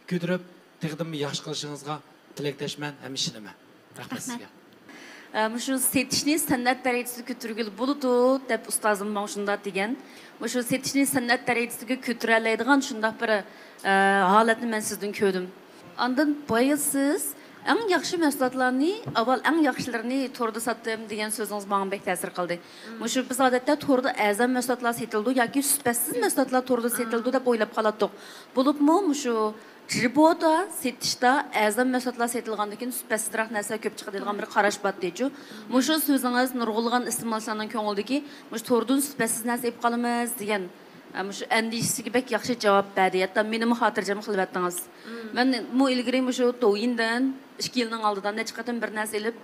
كۆتۈرۈپ، تېخىدىنمۇ ياخشى قىلىشىڭىزغا تىلەكداشمەن ھەم ئىشىنىمەن. رەھمەت سىزگە. ئە، مۇشۇ سېتىشنى سەنئەت دەرىجىسىگە كۆتۈرگىلى بولىدۇ، دەپ ئۇستازىم ماڭا شۇنداق دېگەن. مۇشۇ سېتىشنى سەنئەت دەرىجىسىگە كۆتۈرەلەيدىغان شۇنداق بىر، ئە، ھالەتنى مەن سىزدىن كۆردۈم. ئاندىن بايا سىز ئەڭ ياخشى مەھسۇلاتلارنى، ئاۋۋال ئەڭ ياخشىلىرىنى توردا ساتتىم دېگەن سۆزىڭىز ماڭا بەك تەسىر قىلدى. مۇشۇ بىز ئادەتتە توردا ئەرزان مەھسۇلاتلار سېتىلىدۇ ياكى سۈپەتسىز مەھسۇلاتلار توردا سېتىلىدۇ دەپ ئويلاپ قالاتتۇق. بولۇپمۇ مۇشۇ جىبودا سېتىشتا ئەرزان مەھسۇلاتلار سېتىلغاندىن كېيىن سۈپەتسىزرەك نەرسىلەر كۆپ چىقىدىغان بىر قاراش بار ئىدىچۇ. مۇشۇ سۆزىڭىز نۇرغۇنلىغان ئىستېمالچىلارنىڭ كۆڭلىدىكى مۇشۇ توردىن سۈپەتسىز نەرسە ئېلىپ قالىمىز دېگەن، ئە، مۇشۇ ئەندىشىسىگە بەك ياخشى جاۋاب بەردى. ھەتتا مېنىمۇ خاتىرجەم قىلىۋەتتىڭىز. مەنمۇ ئىلگىرى مۇشۇ دوۋيىندىن ئىككى يىلنىڭ ئالدىدا نەچچە قېتىم بىر نەرسە ئېلىپ،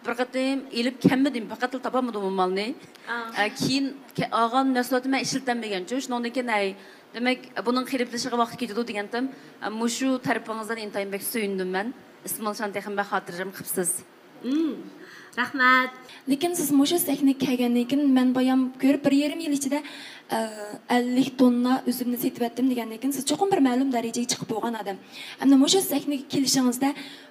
بىر قېتىم ئېلىپ كەلمىدىم، پەقەتلا تاپالمىدىم ئۇ مالنى. ئە، كېيىن كە-، ئالغان مەھسۇلاتنى مەن ئىشلىتەلمىگەنچۇ، شۇنىڭدىن كېيىن، ھەي، دېمەك، بۇنىڭ قېلىپلىشىشىغا ۋاقىت كېتىدۇ دېگەنتىم. ئە، مۇشۇ تەرىپىڭىزدىن ئىنتايىن بەك سۆيۈندۈم مەن. ئىستېمالچىلارنى تېخىمۇ بەك خاتىرجەم قىپسىز. مم، رەھمەت. لېكىن سىز مۇشۇ سەھنىگە كەلگەندىن كېيىن، مەن بايام كۆرۈپ، بىر يېرىم يىل ئىچىدە، ئە، ئەللىك توننا ئۈزۈمنى سېتىۋەتتىم دېگەندىن كېيىن، سىز چوقۇم بىر مەلۇم دەرىجىگە چىقىپ بولغان ئادەم. ئەمدى مۇشۇ سەھنىگە كېلىشىڭىزدە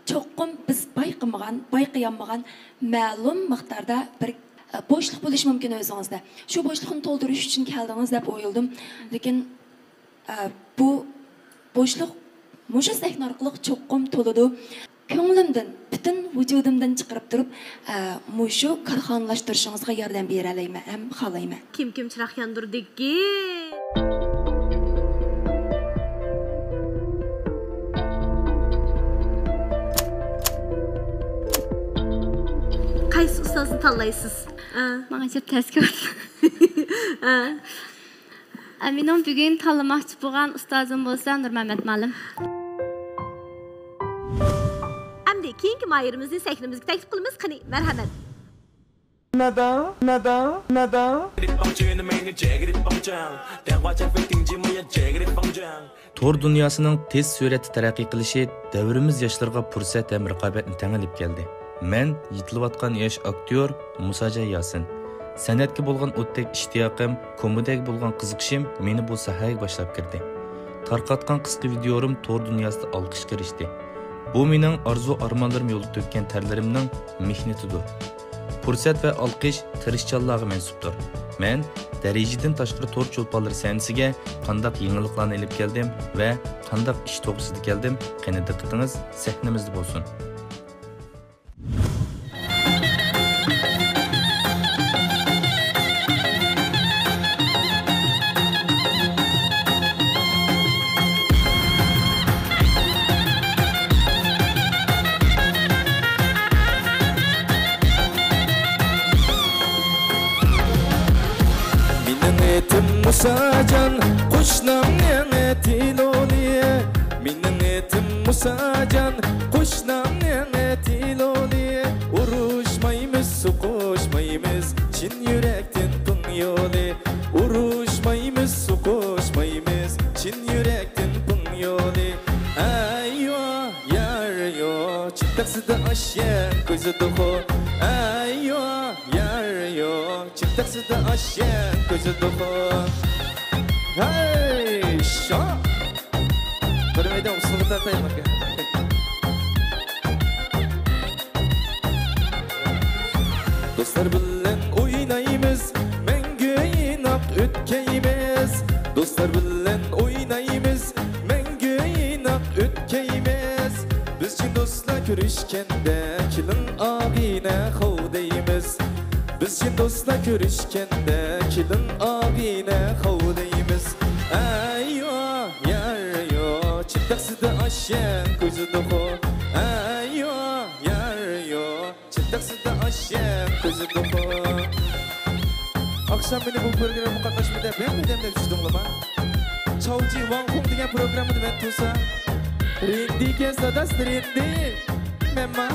چوقۇم بىز بايقىمىغان، بايقىيالمىغان مەلۇم مىقداردا بىر، ئە، بوشلۇق بولۇشى مۇمكىن ئۆزىڭىزدە. شۇ بوشلۇقنى تولدۇرۇش ئۈچۈن كەلدىڭىز دەپ ئويلىدىم. لېكىن، ئە، بۇ بوشلۇق مۇشۇ سەھنە ئارقىلىق چوقۇم تولىدۇ. كۆڭلۈمدىن، پۈتۈن ۋۇجۇدۇمدىن چىقىرىپ تۇرۇپ، ئە، مۇشۇ كارخانىلاشتۇرۇشىڭىزغا ياردەم بېرەلەيمەن ھەم خالايمەن. كىم كىم چىراغ ياندۇردىكى؟ قايسى ئۇستازنى تاللايسىز؟ ئا. ماڭا ئەجەب تەس كېلىۋاتىدۇ. ئا. ئا، مېنىڭ بۈگۈن تاللىماقچى بولغان ئۇستازىم بولسا نۇرمەمەت مۇئەللىم. ئەمدى كېيىنكى ماھىرىمىزنى سەھنىمىزگە تەكلىپ قىلىمىز. قېنى، مەرھەمەت. تور دۇنياسىنىڭ تېز سۈرئەتتە تەرەققىي قىلىشى دەۋرىمىز ياشلىرىغا پۇرسەت ھەم رىقابەتنى تەڭ ئېلىپ كەلدى. مەن يېتىلىۋاتقان ياش ئاكتيور مۇساجان ياسىن. سەنئەتكە بولغان ئوتتەك ئىشتىياقىم، كومېدىيەگە بولغان قىزىقىشىم مېنى بۇ ساھەگە باشلاپ كىردى. تارقاتقان قىسقا ۋىدىيولىرىم تور دۇنياسىدا ئالقىشقا ئېرىشتى. بۇ مېنىڭ ئارزۇ-ئارمانلىرىم يولىدا تۆككەن تەرلىرىمنىڭ مېھنىتىدۇر. پۇرسەت ۋە ئالقىش تىرىشچانلارغا مەنسۇپتۇر. مەن دەرىجىدىن تاشقىرى تور چولپانلىرى سەھنىسىگە قانداق يېڭىلىقلارنى ئېلىپ كەلدىم ۋە قانداق ئىش توغرىسىدا كەلدىم، قېنى دىققىتىڭىز سەھنىمىزدە بولسۇن. مېنىڭ ئېتىم مۇساجان، قوشنامنىڭ ئېتى لولى. مېنىڭ ئېتىم مۇساجان، قوشنامنىڭ ئېتى لولى. ئۇرۇشمايمىز، سوقۇشمايمىز، چىن يۈرەكتىن پىڭ يولى. ئۇرۇشمايمىز، سوقۇشمايمىز، چىن يۈرەكتىن پىڭ يولى. ئەي يو، يار يو، چىتىق تەخسىدە ئاشيەن كۆزىدىخۇ. ئەي يو، يار يو، چىن تەخسىدە ئاشيەن كۆزىدىخۇ. ھەي، شا! بىر مەيدان ئۇسسۇلغا تارتايلى. دوستلار بىلەن ئوينايمىز، مەڭگۈ ئىناق ئۆتكەيمىز. دوستلار بىلەن ئوينايمىز، مەڭگۈ ئىناق ئۆتكەيمىز. بىز چىن دوستلار كۆرۈشكەندە، كېلىڭ ئاغىنە خاۋ دەيمىز. بىز چىن دوستلار كۆرۈشكەندە، كېلىڭ ئاغىنە خاۋ دەيمىز. ئەييو، يار يو، چىن تەخسىدە ئاشيەن كۆزىدىخۇ. ئەييو، يار يو، چىن تەخسىدە ئاشيەن كۆزىدىخۇ. ئاخشام مېنى بۇ پروگراممىغا قاتناشما دەپ ھەممە ئادەملەر چۈشتۈڭلىما؟ چاۋجى ۋاڭ خۇڭ دېگەن پروگراممىدا مەن تۇرسا. رېندى ئىكەنسىز، داداس، رېندى. مەنما.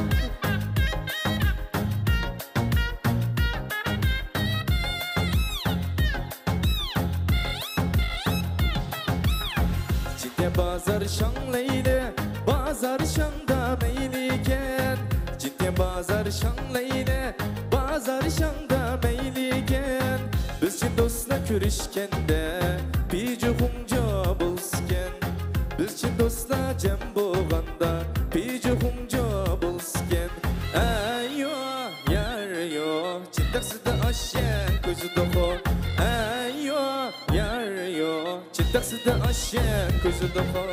جىتيا بازار شاڭلەيلى، بازار شاڭدا مەيلىكەن. جىتيا بازار شاڭلەيلى، بازار شاڭدا مەيلىكەن. بىز چىن دوستلار كۆرۈشكەندە، پىجۇخۇڭجۇ بولسىكەن. بىز چىن دوستلار جەم بولغاندا، پىجۇخۇڭجۇ بولسىكەن. ئەييو، يار يو، چىن تەخسىدە ئاشيەن كۆزىدىخۇ. ئەييو، يار يو، چىن تەخسىدە ئاشيەن كۆزىدىخۇ.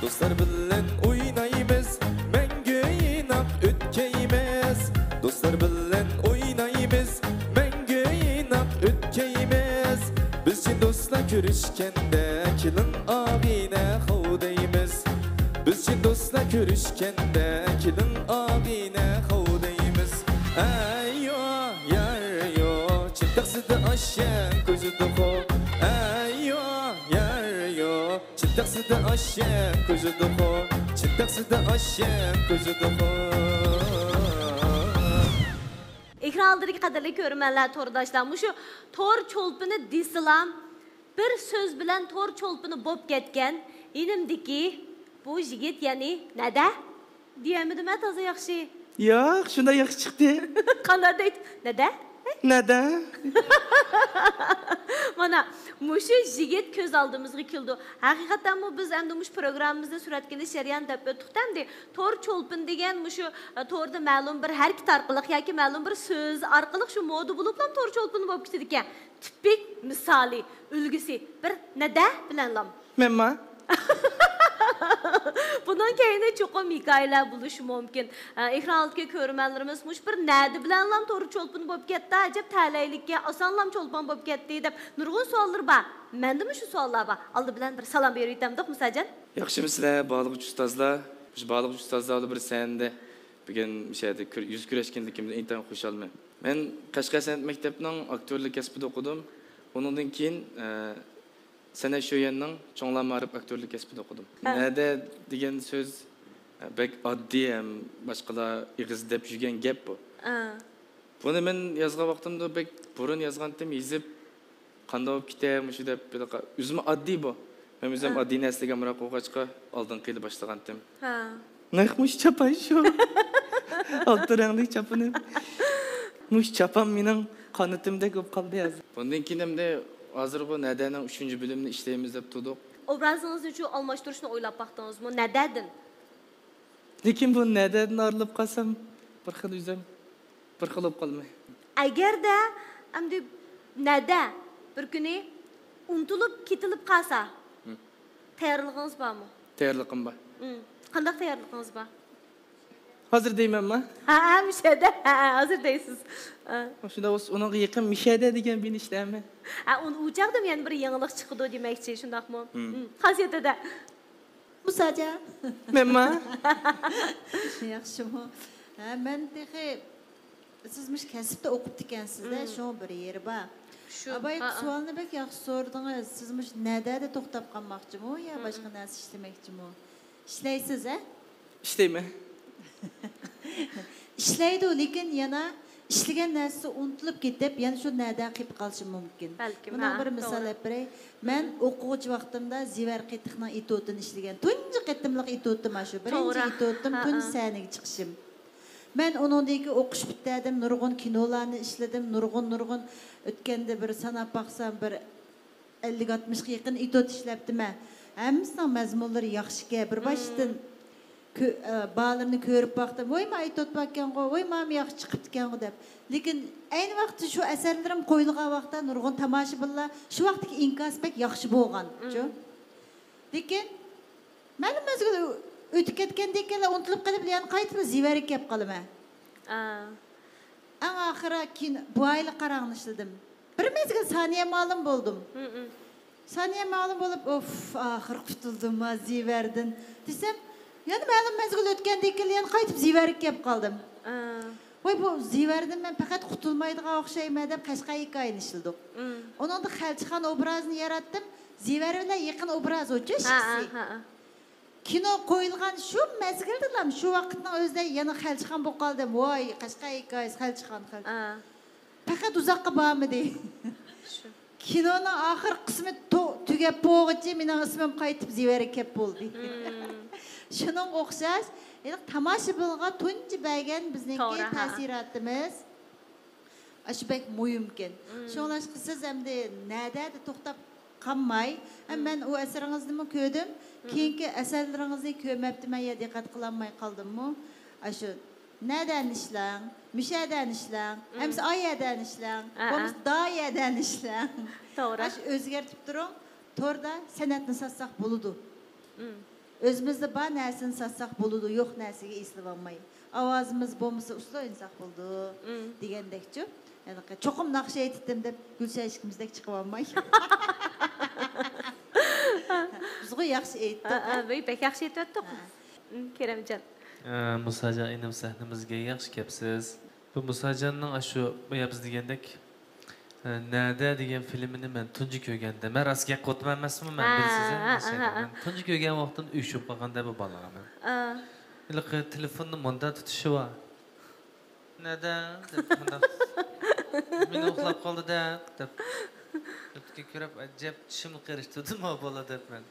دوستلار بىلەن ئوينايمىز، مەڭگۈ ئىناق ئۆتكەيمىز. دوستلار بىلەن ئوينايمىز، مەڭگۈ ئىناق ئۆتكەيمىز. بىز چىن دوستلار كۆرۈشكەندە، كېلىڭ ئاغىنە خاۋ دەيمىز. بىز چىن دوستلار كۆرۈشكەندە، كېلىڭ ئاغىنە خاۋ دەيمىز. ئەييو، يار يو، چىن تەخسىدە ئاشيەن كۆزىدىخۇ. ئەييو، يار يو، چىن تەخسىدە ئاشيەن كۆزىدىخۇ. چىن تەخسىدە ئاشيەن كۆزىدىخۇ. ئېكران ئالدىدىكى قەدىرلىك كۆرۈرمەنلەر، تورداشلار، مۇشۇ تور چولپىنى دېسىلا، بىر سۆز بىلەن تور چولپىنى بوپ كەتكەن يېنىمدىكى بۇ يىگىت، يەنى نەدە؟ دېيەلمىدىمە، تازا ياخشى. ياق، شۇنداق ياخشى چىقتى. قانداق دەيدۇ؟ نەدە؟ نەدە؟ مانا، مۇشۇ يىگىت كۆز ئالدىمىزغا كېلىدۇ. ھەقىقەتەنمۇ بىز ئەمدى مۇشۇ پروگراممىمىزنى سۈرەتكە ئېلىش جەريانى دەپ ئۆتتۇق-تە ئەمدى. تور چولپىنى دېگەن مۇشۇ، ئە، توردا مەلۇم بىر ھەرىكەت ئارقىلىق ياكى مەلۇم بىر سۆز ئارقىلىق شۇ مودا بولۇپلا تور چولپىنى بولۇپ كېتىدىكەن. تىپىك مىسالى، ئۈلگىسى بىر نەدە بىلەنلام. مەنما. بۇنىڭ كەينىدە چوقۇم ھېكايىلەر بولۇشى مۇمكىن. ئە، ئېكران ئالدىدىكى كۆرۈرمەنلىرىمىز مۇشۇ بىر نەدە بىلەنلام تور چولپىنى بولۇپ كەتتى، ئەجەب تەلەيلىككەن، ئاسانلام چولپان بولۇپ كەتتى دەپ نۇرغۇن سوئاللىرى بار. مەندىمۇ شۇ سوئاللار بار. ئالدى بىلەن بىر سالام بېرىۋېتەمدۇق، مۇساجان؟ ياخشىمۇسىلەر، بارلىغۇچى ئۇستازلار؟ مۇشۇ بارلىغۇچى ئۇستازلار بىلەن بىر سەھنىدە بۈگۈن مۇشۇ يەردە كۆر-، يۈز كۆرۈشكەنلىكىمدىن ئىنتايىن خۇشالمەن. مەن قەشقەر سەنئەت مەكتەپنىڭ ئاكتيورلۇق كەسپىدە ئوقۇدۇم. ئۇنىڭدىن كېيىن، ئە، سەنئەت شۆيۈەننىڭ چوڭلار مائارىپ ئاكتيورلۇق كەسپىدە ئوقۇدۇم. ھە. نەدە دېگەن سۆز، ئە، بەك ئاددىي ھەم باشقىلار ئېغىز دەپ يۈرگەن گەپ بۇ. ھە. بۇنى مەن يازغان ۋاقتىمدا بەك بۇرۇن يازغانتىم، يېزىپ، قانداق بولۇپ كېتەر مۇشۇ دەپ، بىر قا-، ئۆزىمۇ ئاددىي بۇ. مەن ئۆزۈم ھە. ئاددىي نەرسىلەرگە ئامراق بولغاچقا، ئالدىنقى يىلى باشلىغانتىم. ھە. نەق مۇشۇ چاپان شۇ. ئالتە رەڭلىك چاپىنىم. مۇشۇ چاپان مېنىڭ قانىتىمدەك بولۇپ قالدى ھازىر. بۇندىن كېيىن ئەمدى ھازىر بۇ نەدەنىڭ ئۈچىنچى بۆلۈمىنى ئىشلەيمىز دەپ تۇردۇق. ئوبرازىڭىزنى شۇ ئالماشتۇرۇشنى ئويلاپ باقتىڭىزمۇ؟ نەدەدىن؟ لېكىن بۇ نەدەدىن ئايرىلىپ قالسام، بىر خىل ئۆزۈم، بىر خىل بولۇپ قالماي. ئەگەردە ئەمدى نەدە بىر كۈنى ئۇنتۇلۇپ كېتىلىپ قالسا، ھە. تەييارلىقىڭىز بارمۇ؟ تەييارلىقىم بار. ھىم. قانداق تەييارلىقىڭىز بار؟ ھازىر دەيمەنما؟ ھە، ھە، مۇشۇ يەردە. ھە، ھە، ھازىر دەيسىز. ھە. شۇنداق بولسا، ئۇنىڭغا يېقىن مۇشۇ يەردە دېگەن بىر ئىشلەرمۇ؟ ھە، ئۇ، ئۇ چاغدا يەنە بىر يېڭىلىق چىقىدۇ دېمەكچى، شۇنداقمۇ؟ ھىم. ھىم. خاسىيەتتە. مۇساجا. مەنما. ياخشىمۇ؟ ھە، مەن تېخى، سىز مۇشۇ كەسىپتە ئوقۇپتىكەنسىز-دە، مم. شۇڭا بىر يېرى بار. شۇ، ئاباي، ھە، ھە. سوئالنى بەك ياخشى سورىدىڭىز. سىز مۇشۇ نەدەدە توختاپ قالماقچىمۇ يا مم. باشقا نەرسە ئىشلىمەكچىمۇ؟ ئىشلەيسىز، ھە؟ ئىشلەيمەن. ئىشلەيدۇ، لېكىن يەنە ئىشلىگەن نەرسىسى ئۇنتۇلۇپ كېتىپ، يەنە شۇ نەدە قېلىپ قالىشى مۇمكىن. بەلكىم، مۇنىڭ ھە، بىر مىسال توغرا. ئېلىپ بېرەي. مەن ئوقۇغۇچى ۋاقتىمدا زىۋەر قېتىقنىڭ ئېتيۇدىنى ئىشلىگەن. تۇنجى قېتىملىق ئېتيۇدىم ئاشۇ. بىرىنچى توغرا. ئېتيۇدىم، ھە، تۇنجى ھە. سەھنىگە چىقىشىم. مەن ئۇنىڭدىن كېيىن ئوقۇش پۈتتۈردۈم، نۇرغۇن كىنولارنى ئىشلىدىم، نۇرغۇن، نۇرغۇن. ئۆتكەندە بىر ساناپ باقسام، بىر ئەللىك، ئاتمىشقا يېقىن ئېتيۇد ئىشلەپتىمەن. ھەممىسىنىڭ مەزمۇنلىرى ياخشىكەن. بىر باشتىن كۆ-، ئە، بالىرىنى كۆرۈپ باقتىم. ۋوي، ما ئېتيۇد باركەنغۇ، ۋوي، مامۇ ياخشى چىقىپتىكەنغۇ دەپ. لېكىن ئەينى ۋاقىتتا شۇ ئەسەرلىرىم قويۇلغان ۋاقىتتا نۇرغۇن تاماشىبىنلار شۇ ۋاقىتتىكى ئىنكاس بەك ياخشى بولغان. شۇ. لېكىن مەلۇم مەزگىل ئۆتۈپ كەتكەندىن كېيىن ئۇنتۇلۇپ قېلىپ، يەنە قايتىپ زىۋەرگە كەپ قالىمەن. ئا. ئەڭ ئاخىرى كىنو، بۇ ئايلا قاراڭنى ئىشلىدىم. بىر مەزگىل سانىيە مۇئەللىم بولدۇم. ھمم. سانىيە مۇئەللىم بولۇپ، ئوف، ئاخىرى قۇتۇلدۇم ھا زىۋەردىن دېسەم، يەنە مەلۇم مەزگىل ئۆتكەندىن كېيىن يەنە قايتىپ زىۋەرگە كەپ قالدىم. ئا. ۋاي، بۇ زىۋەردىن مەن پەقەت قۇتۇلمايدىغان ئوخشايمەن دەپ قەشقەر ھېكايىنى ئىشلىدۇق. مم. ئۇنىڭدا خەلچىخان ئوبرازىنى ياراتتىم. زىۋەر بىلەن يېقىن ئوبراز ئۇچۇ ھە، ئىككىسى. ھە، ھە. كىنو قويۇلغان شۇ مەزگىلدىلا، شۇ ۋاقىتنىڭ ئۆزىدە يەنە خەلچىخان بولۇپ قالدىم. ۋاي، قەشقەر ھېكايىسى، خەلچىخان، خەلچىخان. ھە. پەقەت ئۇزاققا بارمىدى. شۇ. كىنونىڭ ئاخىرقى قىسمى تو-، تۈگەپ بولغۇچە مېنىڭ ئىسمىم قايتىپ زىۋەرگە كەپ بولدى. مم. شۇنىڭغا ئوخشاش، ھېلىقى تاماشىبىنغا تۇنجى بەرگەن بىزنىڭكى توغرا، ھە. تەسىراتىمىز ئاشۇ بەك مۇھىمكەن. مم. شۇڭلاشقا سىز ئەمدى نەدە توختاپ قالماي، ھە، مم. مەن ئۇ ئەسىرىڭىزنىمۇ كۆردۈم، مم. كېيىنكى ئەسەرلىرىڭىزنى كۆرمەپتىمەن يا دىققەت قىلالماي قالدىممۇ؟ ئاشۇ نەدە ئىشلەڭ، مۇشەدە ئىشلەڭ، مم. ئەمسە ئايەدە ئىشلەڭ، ئە، ئە. بولمىسا دايەدە ئىشلەڭ. توغرا. ئاشۇ ئۆزگەرتىپ تۇرۇڭ. توردا سەنئەتنى ساتساق بولىدۇ. مم. ئۆزىمىزدە بار نەرسىنى ساتساق بولىدۇ، يوق نەرسىگە ئېسىلىۋالماي. ئاۋازىمىز بولمىسا ئۇسسۇل ئوينىساق بولىدۇ، مم. دېگەندەكچۇ. ھېلىقى چوقۇم ناخشا ئېيتتىم دەپ گۈلشەن ئىككىمىزدەك چىقىۋالماي. بىزغۇ ياخشى ئېيتتۇق، ھە، ھە؟ ھە، بەك ياخشى ئېيتىۋەتتۇق. ھە. مم، كېرەمجان. ئە، مۇساجان ئىنىم، سەھنىمىزگە ياخشى كەپسىز. بۇ مۇساجاننىڭ ئاشۇ، بايا بىز دېگەندەك، ئە، نەدە دېگەن فىلىمىنى مەن تۇنجى كۆرگەندە، مەن راست گەپ قىلىۋاتىمەن ئەمەسمۇ؟ مەن ھە، بىلىسىز، ھە، ھە، ھە. مەن تۇنجى كۆرگەن ۋاقتىمدا ئۆچۈپ قالغاندا بۇ بالىغا مەن. ئا. ھېلىقى تېلېفوننى مۇنداق تۇتۇشى بار. نەدە؟ دەپ مۇنداق. مېنى ئۇخلاپ قالدى دەپ، دەپ. كۆرۈپ، ئەجەب چىشىمنى قېرىشتۇردۇم ھە بالا دەپ مەن.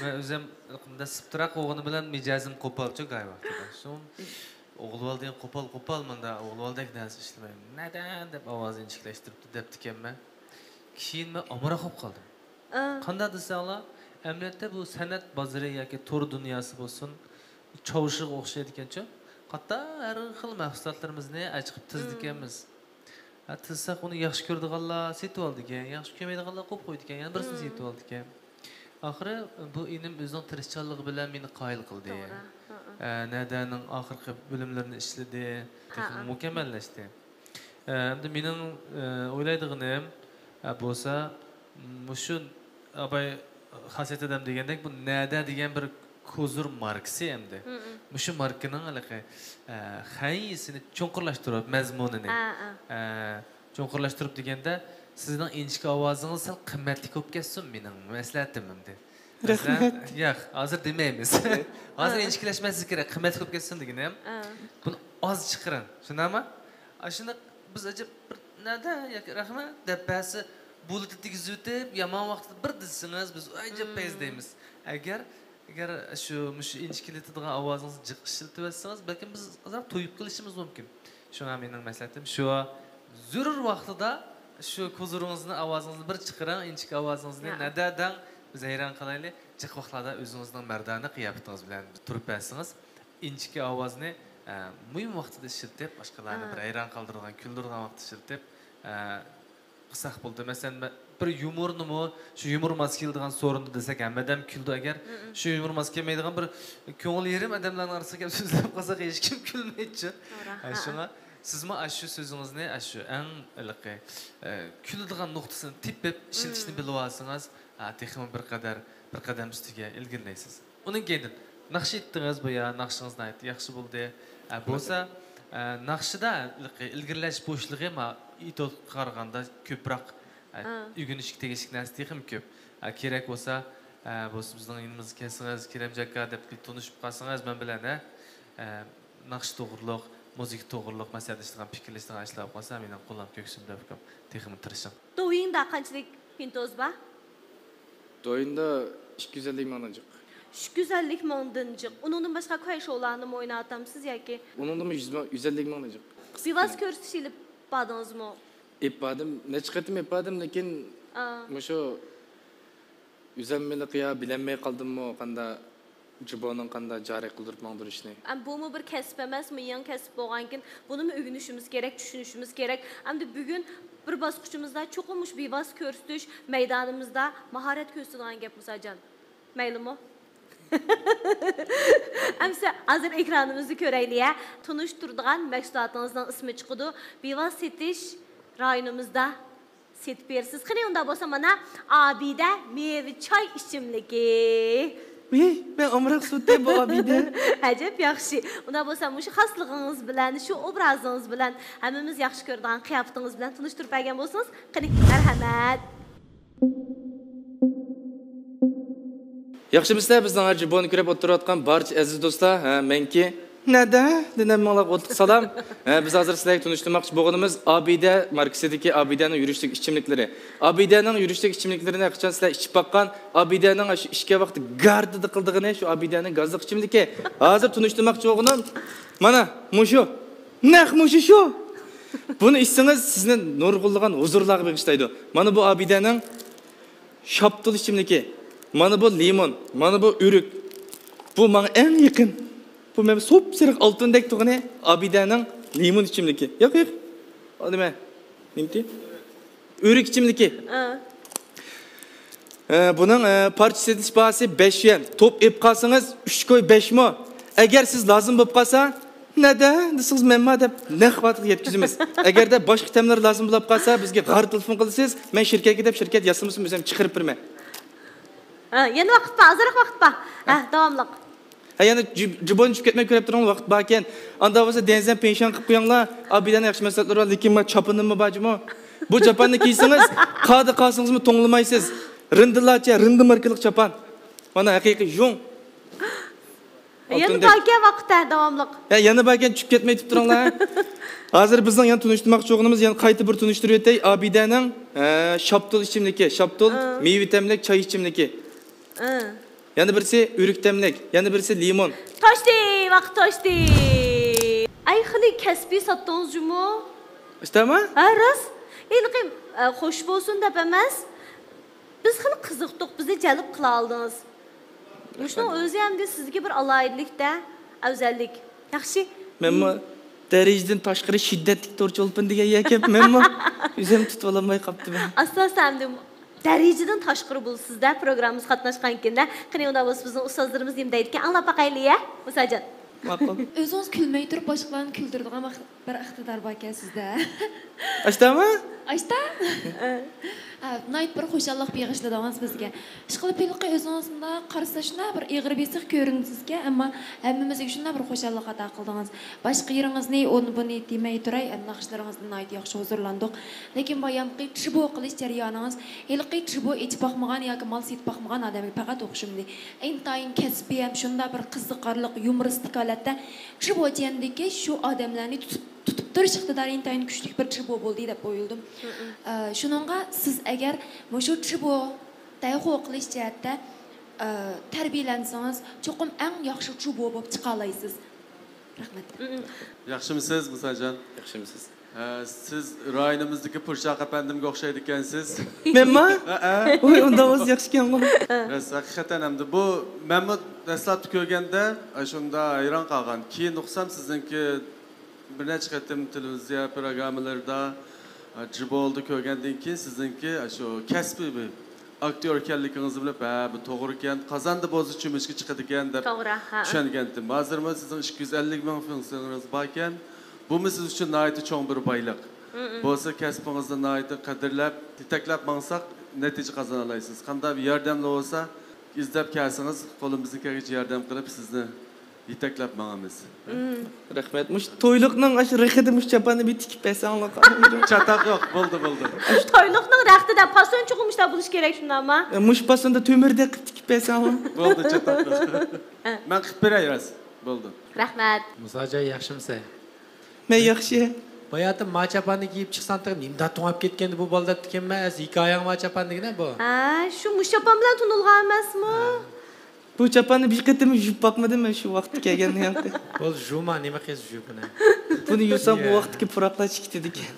مەن ئۆزۈم مۇنداق سىپتىراق بولغىنى بىلەن مىجەزىم قوپالچۇ گاي ۋاقتىدا. شۇ ئوغلىۋال دېگەن قوپال، قوپال مۇنداق ئوغلىۋالدەك نەرسە ئىشلىمەي. نەدە دەپ ئاۋازىنى ئىنچىكىلەشتۈرۈپتۇ دەپتىكەنمەن. كېيىن مەن ئامراق بولۇپ قالدىم. ئا. قانداق دېسەڭلار، ئەمەلىيەتتە بۇ سەنئەت بازىرى ياكى تور دۇنياسى بولسۇن، چاۋشىغا ئوخشايدىكەنچۇ. قاتتا ھەر خىل مەھسۇلاتلىرىمىزنى ئاچىقىپ تىزىدىكەنمىز. ھە، تىزساق ئۇنى ياخشى كۆرىدىغانلار سېتىۋالىدىكەن، ياخشى كۆرمەيدىغانلار قويۇپ قويىدىكەن، يەنە بىرسىنى سېتىۋالىدىكەن. ئاخىرى بۇ ئىنىم ئۆزىنىڭ تىرىشچانلىقى بىلەن مېنى قايىل قىلدى. توغرا. ھە، ھە. ئە، نەدەنىڭ ئاخىرقى بۆلۈملىرىنى ئىشلىدى، ھە، تېخىمۇ ھە. مۇكەممەللەشتى. ئە، ئەمدى مېنىڭ، ئە، ئويلايدىغىنىم، ئە، بولسا، مۇشۇ ئاباي خاسىيەت ئادەم دېگەندەك، بۇ نەدە دېگەن بىر كوزۇر ماركىسى ئەمدى. مم، مم. مۇشۇ ماركىنىڭ ھېلىقى، ئە، خەييىسىنى چوڭقۇرلاشتۇرۇپ، مەزمۇنىنى. ئا، ئا. ئە، چوڭقۇرلاشتۇرۇپ دېگەندە، سىزنىڭ ئىنچىكە ئاۋازىڭىز سەل قىممەتلىك بولۇپ كەتسۇن، مېنىڭ مەسلىھەتىم ئەمدى. رەھمەت. مەسىلەن، ياق، ھازىر دېمەيمىز. ھازىر ئا. ئىنچىكىلەشمەسلىك كېرەك، قىممەتلىك بولۇپ كەتسۇن دېگىنىم. ئا. بۇنى ئاز چىقىرىڭ، شۇنداقمۇ؟ ئاشۇنداق بىز ئەجەب بىر نەدە ياكى رەھمەت دەپ بەرسە، بۇلۇتنى تېگىزىۋېتىپ، يامان ۋاقتىدا بىر دېسىڭىز، بىز ئەجەب مم. پەيز دەيمىز. ئەگەر، ئەگەر شۇ، مۇشۇ ئىنچىكىلىتىدىغان ئاۋازىڭىزنى جىق ئىشلىتىۋەتسىڭىز، بەلكىم بىز ئازراق تويۇپ قېلىشىمىز مۇمكىن. شۇڭا مېنىڭ مەسلىھەتىم شۇ، زۆرۈر ۋاقتىدا شۇ كوزۇرىڭىزنى، ئاۋازىڭىزنى بىر چىقىرىڭ، ئىنچىكە ئاۋازىڭىزنى، ھە. نەدە دەڭ، بىز ھەيران قالايلى. جىق ۋاقىتلاردا ئۆزىڭىزنىڭ مەردانە قىياپىتىڭىز بىلەن تۇرۇپ بەرسىڭىز، ئىنچىكە ئاۋازنى، ئە، مۇھىم ۋاقتىدا ئىشلىتىپ، باشقىلارنى ھە. بىر ھەيران قالدۇرىدىغان، كۈلدۈرىدىغان ۋاقىتتا ئىشلىتىپ، ئە، قىلساق بولىدۇ. مەسىلەن، مە-، بىر يۇمۇرنىمۇ شۇ يۇمۇر ماس كېلىدىغان سورۇندا دېسەك، ھەممە ئادەم كۈلىدۇ. ئەگەر مم. شۇ يۇمۇر ماس كەلمەيدىغان بىر كۆڭلى يېرىم ئادەملەرنىڭ ئارىسىغا كەپ سۆزلەپ قالساق، ھېچكىم كۈلمەيدىچۇ. توغرا. ھە، ھە. شۇڭا سىزمۇ ئاشۇ سۆزىڭىزنى، ئاشۇ ئەڭ ھېلىقى، ئە، كۈلىدىغان نۇقتىسىنى تېپىپ ئىشلىتىشنى مم. بىلىۋالسىڭىز، ھە، تېخىمۇ بىر قەدەر، بىر قەدەم ئۈستىگە ئىلگىرىلەيسىز. ئۇنىڭ كەينىدىن ناخشا ئېيتتىڭىز، بۇ يا ناخشىڭىز ناھايىتى ياخشى بولدى. ئە، بولسا، ئە، ناخشىدا ھېلىقى ئىلگىرىلەش بوشلۇقى ما-، ئېيتىۋاتقانغا قارىغاندا كۆپرەك، ئە، ھە. ئۆگىنىشكە تېگىشلىك نەرسە تېخىمۇ كۆپ. ئە، كېرەك بولسا، ئە، بولسا بىزنىڭ يېنىمىزغا كەلسىڭىز، كېرەمجان ئاكا دەپ بىر تونۇشۇپ قالسىڭىز مەن بىلەن، ھە، ئە، ناخشا توغرۇلۇق، مۇزىكا توغرۇلۇق مەسىلە ئىشلىغان، پىكىرلىشىدىغان ئىشلار بولسا، مېنىڭ قولۇم كۆكسۈمدە ئۇكام، تېخىمۇ تىرىشىڭ. دوۋيىندا قانچىلىك پىنتوز بار؟ دوۋيىندا ئىككى يۈز ئەللىك مىڭدىن جىق. ئىككى يۈز ئەللىك مىڭدىن جىق. ئۇنىڭدىن باشقا كاي شوۋلارنىمۇ ئويناۋاتامسىز ياكى؟ ئۇنىڭدىمۇ يۈز مىڭ، يۈز ئەللىك مىڭدىن جىق. بىۋاسىتە كۆرسىتىش ئېلىپ باردىڭىزمۇ؟ ئېلىپ باردىم. نەچچە قېتىم ئېلىپ باردىم، لېكىن ئا. مۇشۇ ئۆزەم مېنى قىيا بىلەلمەي قالدىممۇ، قاندا جىبونىڭ قاندا جارى قىلدۇرۇپ ماڭدۇرۇشنى. ئەم، بۇمۇ بىر كەسىپ ئەمەسمۇ، يېڭى كەسىپ بولغانكىن، بۇنىمۇ ئۆگىنىشىمىز كېرەك، چۈشىنىشىمىز كېرەك. ئەمدى بۈگۈن بىر باسقۇچىمىزدا چوقۇم مۇشۇ بىۋاسىتە كۆرسىتىش مەيدانىمىزدا ماھارەت كۆرسىتىدىغان گەپ، مۇساجان. مەيلىمۇ؟ ئەمسە ھازىر ئېكرانىمىزدا كۆرەيلى، ھە؟ تونۇشتۇرىدىغان مەھسۇلاتىڭىزنىڭ ئىسمى چىقىدۇ. بىۋاسىتە سېتىش رايونىمىزدا سېتىپ بېرىسىز. قېنى، ئۇنداق بولسا، مانا، ئابىدە مېۋە چاي ئىچىملىكى. ۋىي، مەن ئامراق سۇتى بۇ ئابىدە. ئەجەب ياخشى. ئۇنداق بولسا، مۇشۇ خاسلىقىڭىز بىلەن، شۇ ئوبرازىڭىز بىلەن، ھەممىمىز ياخشى كۆرىدىغان قىياپىتىڭىز بىلەن تونۇشتۇرۇپ بەرگەن بولسىڭىز، قېنى، مەرھەمەت. ياخشىمۇسىلەر، بىزنىڭ جىبونى كۆرۈپ ئولتۇرۇۋاتقان بارچە ئەزىز دوستلار؟ ھە، مەنكى نەدە دېنەم ماڭلاپ ئوتلۇق سالام. ھە، بىز ھازىر سىلەرگە تونۇشتۇرماقچى بولغىنىمىز ئابىدە ماركىسىدىكى ئابىدەنىڭ يۈرۈشلۈك ئىچىملىكلىرى. ئابىدەنىڭ يۈرۈشلۈك ئىچىملىكلىرىنى قاچان سىلەر ئىچىپ باققان، ئابىدەنىڭ شۇ ئىچكەن ۋاقتى گاردىدا قىلىدىغىنى شۇ ئابىدەنىڭ گازلىق ئىچىملىكى. ھازىر تونۇشتۇرماقچى بولغىنىم مانا مۇشۇ. نەق مۇشۇ شۇ. بۇنى ئىچسىڭىز سىزنى نۇرغۇنلىغان ھۇزۇرلارغا بېغىشلايدۇ. مانا بۇ ئابىدەنىڭ شاپتۇل ئىچىملىكى، مانا بۇ لىمون، مانا بۇ ئۆرۈك. بۇ ماڭا ئەڭ يېقىن. بۇ مەن سوپسېرىق ئالتۇندەك تۇرغىنى ئابىدەنىڭ لىمون ئىچىملىكى. ياق، ياق. ئۇ نېمە؟ نېمىتى؟ ئۆرۈك ئىچىملىكى. ئا. ئە، بۇنىڭ، ئە، پارچە سېتىش باھاسى بەش يۈەن. توپ ئېلىپ قالسىڭىز، ئۈچ كوي بەش مو. ئەگەر سىز لازىم بولۇپ قالسا، نەدە دېسىڭىز، مەنما دەپ نەق ۋاقىتقا يەتكۈزىمىز. ئەگەردە باشقا تەملەر لازىم بولۇپ قالسا، بىزگە غار تېلېفون قىلىسىز، مەن شىركەتكە دەپ شىركەت ياسىمىسىمۇ ئۆزۈم چىقىرىپ بېرىمەن. ھە، يەنە ۋاقىت بار، ئازراق ۋاقىت بار. ھە، داۋاملىق. ھە، يەنە جىب-، جىبونى چۈشۈپ كەتمەي كۆرۈپ تۇرۇڭلار، ۋاقىت باركەن. ئاندا بولسا دېڭىزدىن پېڭشان قىلىپ قويۇڭلار. ئابىدەنىڭ ياخشى مەھسۇلاتلىرى بار، لېكىن ما چاپىنىممۇ بار جۇمۇ. بۇ چاپاننى كىيسىڭىز، قاردا قالسىڭىزمۇ توڭلىمايسىز. رىندىلارچە، رىندى ماركىلىق چاپان. مانا ھەقىقىي ژۇڭ. يەنە ئالتۇندەك. باركەن ۋاقىت، ھە، داۋاملىق. ھە، يەنە باركەن، چۈشۈپ كەتمەي تۇرۇپ تۇرۇڭلار. ھازىر بىزنىڭ يەنە تونۇشتۇرماقچى بولغىنىمىز، يەنە قايتا بىر تونۇشتۇرۇۋېتەي. ئابىدەنىڭ، ھە، شاپتۇل ئىچىملىكى، شاپتۇل، ئا. مېۋە تەملىك چاي ئىچىملىكى. ئا. يەنە بىرسى ئۆرۈك تەملىك، يەنە بىرسى لىمون. توشتى، ۋاقىت توشتى. ئەي، خېلى كەسپىي ساتتىڭىز جۇمۇ. ئىشتەما؟ ھە، راست. ھېلىقى، ئە، خوش بولسۇن دەپ ئەمەس. بىز خېلى قىزىقتۇق، بىزنى جەلپ قىلالىدىڭىز. مۇشۇنىڭ ئۆزى ئەمدى سىزگە بىر ئالاھىدىلىك-دە، ئەۋزەللىك. ياخشى. مەنمۇ دەرىجىدىن تاشقىرى شىددەتلىك تور چولپىنى دېگەن يەرگە كەپ، مەنمۇ ئۆزۈم تۇتۇۋالالماي قاپتىمەن. ئاستا-ئاستا ئەمدى دەرىجىدىن تاشقىرى بولىسىز-دە، پروگراممىمىزغا قاتناشقانكىن-دە. قېنى، ئۇنداق بولسا بىزنىڭ ئۇستازلىرىمىز نېمە دەيدىكەن، ئاڭلاپ باقايلى-يە، مۇساجان. ماقۇل. ئۆزىڭىز كۈلمەي تۇرۇپ باشقىلارنى كۈلدۈرىدىغان بىر ئىقتىدار باركەن سىزدە. ئاشتامۇ؟ ئاشتا؟ ھە، ناھايىتى بىر خۇشاللىق بېغىشلىدىڭىز بىزگە. ئىشقىلىپ ھېلىقى ئۆزىڭىزنى قارىسا شۇنداق بىر ئېغىر بېسىق كۆرۈنىسىزكەن، ئەمما ھەممىمىزگە شۇنداق بىر خۇشاللىق ئاتا قىلدىڭىز. باشقا يېرىڭىزنى ئۇنى بۇنى دېمەي تۇراي، ھەم ناخشىلىرىڭىزنى ناھايىتى ياخشى ھۇزۇرلاندۇق. لېكىن بايامقى تىربو قىلىش جەريانىڭىز ھېلىقى تىربو ئېچىپ باقمىغان ياكى مال سېتىپ باقمىغان ئادەمگە پەقەت ئوخشىمىدى. ئىنتايىن كەسپىي ھەم شۇنداق بىر قىزىقارلىق، يۇمۇرىستىك ھالەتتە تىربو جەيەندىكى شۇ ئادەملەرنى تۇتۇپ، تۇتۇپ تۇرۇش ئىقتىدارى ئىنتايىن كۈچلۈك بىر تىربو بولدى دەپ ئويلىدىم. ئە، شۇنىڭغا سىز ئەگەر مۇشۇ تىربو دەيخو قىلىش جەھەتتە، ئە، تەربىيەلەنسىڭىز، چوقۇم ئەڭ ياخشى تىربو بولۇپ چىقالايسىز. رەھمەت. ياخشىمۇسىز، مۇساجان؟ ياخشىمۇسىز؟ ھە، سىز رايونىمىزدىكى پۇرشاق ئەپەندىمگە ئوخشايدىكەنسىز. مەنما؟ ھەئە. ۋاي، ئۇنداق بولسا ياخشىكەنغۇ. راست، ھەقىقەتەن ئەمدى بۇ، مەنمۇ دەسلەپتە كۆرگەندە، ئاشۇنداق ھەيران قالغان. كېيىن ئۇقسام، سىزنىڭكى بىر نەچچە قېتىم تېلېۋىزىيە پروگراممىلىرىدا، جىبولدا كۆرگەندىن كېيىن، سىزنىڭكى ئاشۇ كەسپىي بىر ئاكتيور ئىكەنلىكىڭىزنى بىلىپ، ھە، بۇ توغرا ئىكەن، قازاندا بولسا چۆمۈچكە چىقىدىكەن دەپ توغرا، ھە. چۈشەنگەنتىم. ھازىرمۇ سىزنىڭ ئىككى يۈز ئەللىك مىڭ فۇنكسىيىڭىز باركەن، بۇمۇ سىز ئۈچۈن ناھايىتى چوڭ بىر بايلىق. بولسا كەسپىڭىزنى ناھايىتى قەدىرلەپ، يېتەكلەپ ماڭساق، نەتىجە قازىنالايسىز. قانداق بىر ياردەملەر بولسا، ئىزدەپ كەلسىڭىز، قولىمىزدىن كەلگىچە ياردەم قىلىپ، سىزنى يېتەكلەپ ماڭىمىز. رەھمەت. مۇشۇ تويلۇقنىڭ ئاشۇ رېخىدە مۇشۇ چاپاننى بىر تىكىپ بەرسەڭلار. چاتاق يوق، بولدى، بولدى. تويلۇقنىڭ رەختىدە پاسون چوقۇم مۇشۇنداق بولۇشى كېرەك، شۇنداقمۇ؟ مۇشۇ پاسوندا تۆمۈردەك قىلىپ تىكىپ بەرسەڭلار. بولدى، چاتاق يوق. مەن قىلىپ بېرەي، راست. بولدى. رەھمەت. مۇساجان، ياخشىمۇسەن؟ مەن ياخشى. باياتىن ما چاپاننى كىيىپ چىقساڭ، تېخى نېمىدا توڭاپ كەتكەندى بۇ بالىلار دېگەنمەن، ئەس ھېكايەڭ ما چاپان دېگىنە بۇ. ھە، شۇ مۇشۇ چاپان بىلەن تونۇلغان ئەمەسمۇ؟ ھە. بۇ چاپاننى بىر قېتىم يۇيۇپ باقمىدىم مەن شۇ ۋاقىتتا كەلگەندىن كېيىن. بولدى، جۇما نېمە قىلسا جۇ بۇنى. بۇنى يۇسام بۇ ۋاقىتتىكى پۇراقلار چىكىتىدىكەن.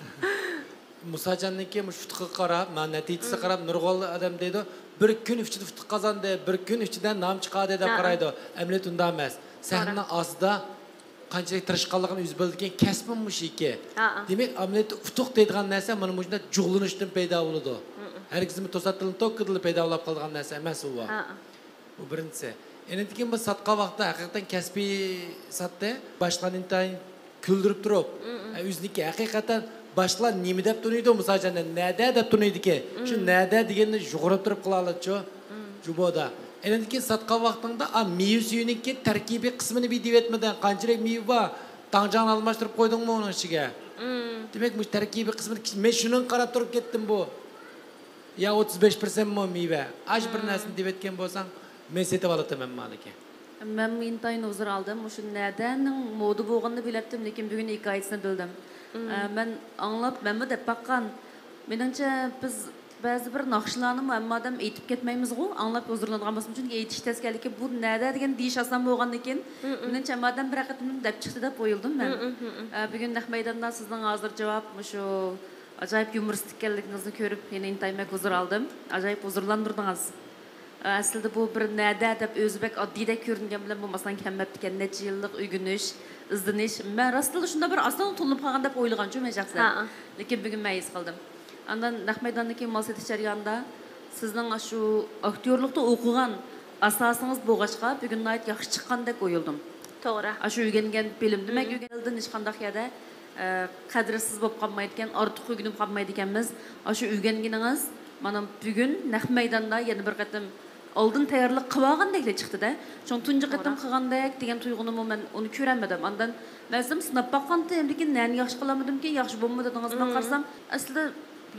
مۇساجاننىڭكى مۇشۇ ئۇتۇقىغا قاراپ، مانا نەتىجىسىگە قاراپ نۇرغۇنلىغان ئادەم دەيدۇ، بىر كۈن ئىچىدە ئۇتۇق قازاندى، بىر كۈن ئىچىدە نام چىقاردى دەپ قارايدۇ. ئەمەلىيەت ئۇنداق ئەمەس. سەھنىنىڭ ئاستىدا قانچىلىك تىرىشقانلىقىنى ئۆزى بىلىدىكەن، كەسپىمۇ مۇشۇكى. دېمەك، ئەمەلىيەتتە ئۇتۇق دەيدىغان نەرسە مانا مۇشۇنداق جۇغلىنىشتىن پەيدا بولىدۇ. ھەرگىزمۇ توساتتىنلا توككىدىلا پەيدا بولۇپ قالىدىغان نەرسە ئەمەس ئۇ. بۇ بىرىنچىسى. ئېنىڭدىن كېيىن بۇ ساتقان ۋاقتىدا ھەقىقەتەن كەسپىي ساتتى. باشقىلارنى ئىنتايىن كۈلدۈرۈپ تۇرۇپ، ئە، ئۆزىنىڭكى ھەقىقەتەن باشقىلار نېمە دەپ تونۇيدۇ، مىسال ئۈچۈن، نەدە دەپ تونۇيدىكى، شۇ نەدە دېگەننى يۇغۇرۇپ تۇرۇپ قىلالىدىچۇ، جۇبودا. ئېنىڭدىن كېيىن ساتقان ۋاقتىڭدا، ئا، مېۋە سۈيىنىڭكى تەركىبىي قىسمىنى بىر دېيىۋەتمىدىڭ، قانچىلىك مېۋە بار، تاڭجاڭنى ئالماشتۇرۇپ قويدۇڭمۇ ئۇنىڭ ئىچىگە؟ دېمەك، مۇشۇ تەركىبىي قىسمىنى، مەن شۇنىڭغا قاراپ تۇرۇپ كەتتىم بۇ. يا ئوتتۇز بەش پىرسەنتمۇ مېۋە؟ ئاشۇ بىر نەرسىنى دېيىۋەتكەن بولساڭ، مەن سېتىۋالاتتىم ھەممە مالىكى. مەنمۇ ئىنتايىن ھۇزۇر ئالدىم. مۇشۇ نەدەنىڭ مودا بولغىنىنى بىلەتتىم، لېكىن بۈگۈن ھېكايىسىنى بىلدىم. ئە، مەن ئاڭلاپ، مەنمۇ دەپ باققان. مېنىڭچە، بىز بەزى بىر ناخشىلارنىمۇ ھەممە ئادەم ئېيتىپ كەتمەيمىزغۇ، ئاڭلاپ ھۇزۇرلانغان بولسىمۇ، چۈنكى ئېيتىش تەسكەنلىكى بۇ نەدە دېگەن دېيىش ئاسان بولغاندىكىن، مېنىڭچە، ھەممە ئادەم بىر قېتىم دەپ چىقتى دەپ ئويلىدىم مەن. ئە، بۈگۈن نەق مەيداندا سىزنىڭ ھازىر جاۋاب مۇشۇ ئاجايىپ يۇمۇرىستىك ئىكەنلىكىڭىزنى كۆرۈپ، يەنە ئىنتايىن بەك ھۇزۇر ئالدىم. ئاجايىپ ھۇزۇرلاندۇردىڭىز. ئەسلىدە بۇ بىر نەدە دەپ ئۆزى بەك ئاددىيدەك كۆرۈنگەن بىلەن بولمىسا كەلمەپتىكەن. نەچچە يىللىق ئۆگىنىش، ئىزدىنىش. مەن راستلا شۇنداق بىر ئاسانلا تونۇلۇپ قالغان دەپ ئويلىغانچۇ مەن شەخسەن. لېكىن بۈگۈن مەن ھېس قىلدىم. ئاندىن نەق مەيداندىكى مال سېتىش جەريانىدا سىزنىڭ ئاشۇ ئاكتيورلۇقتا ئوقۇغان ئاساسىڭىز بولغاچقا، بۈگۈن ناھايىتى ياخشى چىققاندەك ئويلىدىم. توغرا. ئاشۇ ئۆگەنگەن بىلىم، دېمەك، ئۆگەندىن ھېچقانداق يەردە، ئە، قەدىرسىز بولۇپ قالمايدىكەن، ئارتۇق ئۆگىنىپ قالمايدىكەنمىز. ئاشۇ ئۆگەنگىنىڭىز مانا بۈگۈن نەق مەيداندا يەنە بىر قېتىم ئالدىن تەييارلىق قىلىۋالغاندەكلا چىقتىدە. شۇڭا تۇنجى قېتىم قىلغاندەك دېگەن تۇيغۇنىمۇ مەن ئۇنى كۆرەلمىدىم. ئاندىن مەن سىناپ باققانتىم، لېكىن نەنى ياخشى قىلالمىدىمكىن، ياخشى بولمىدى دېدىڭىزمۇ قارىسام، ئەسلىدە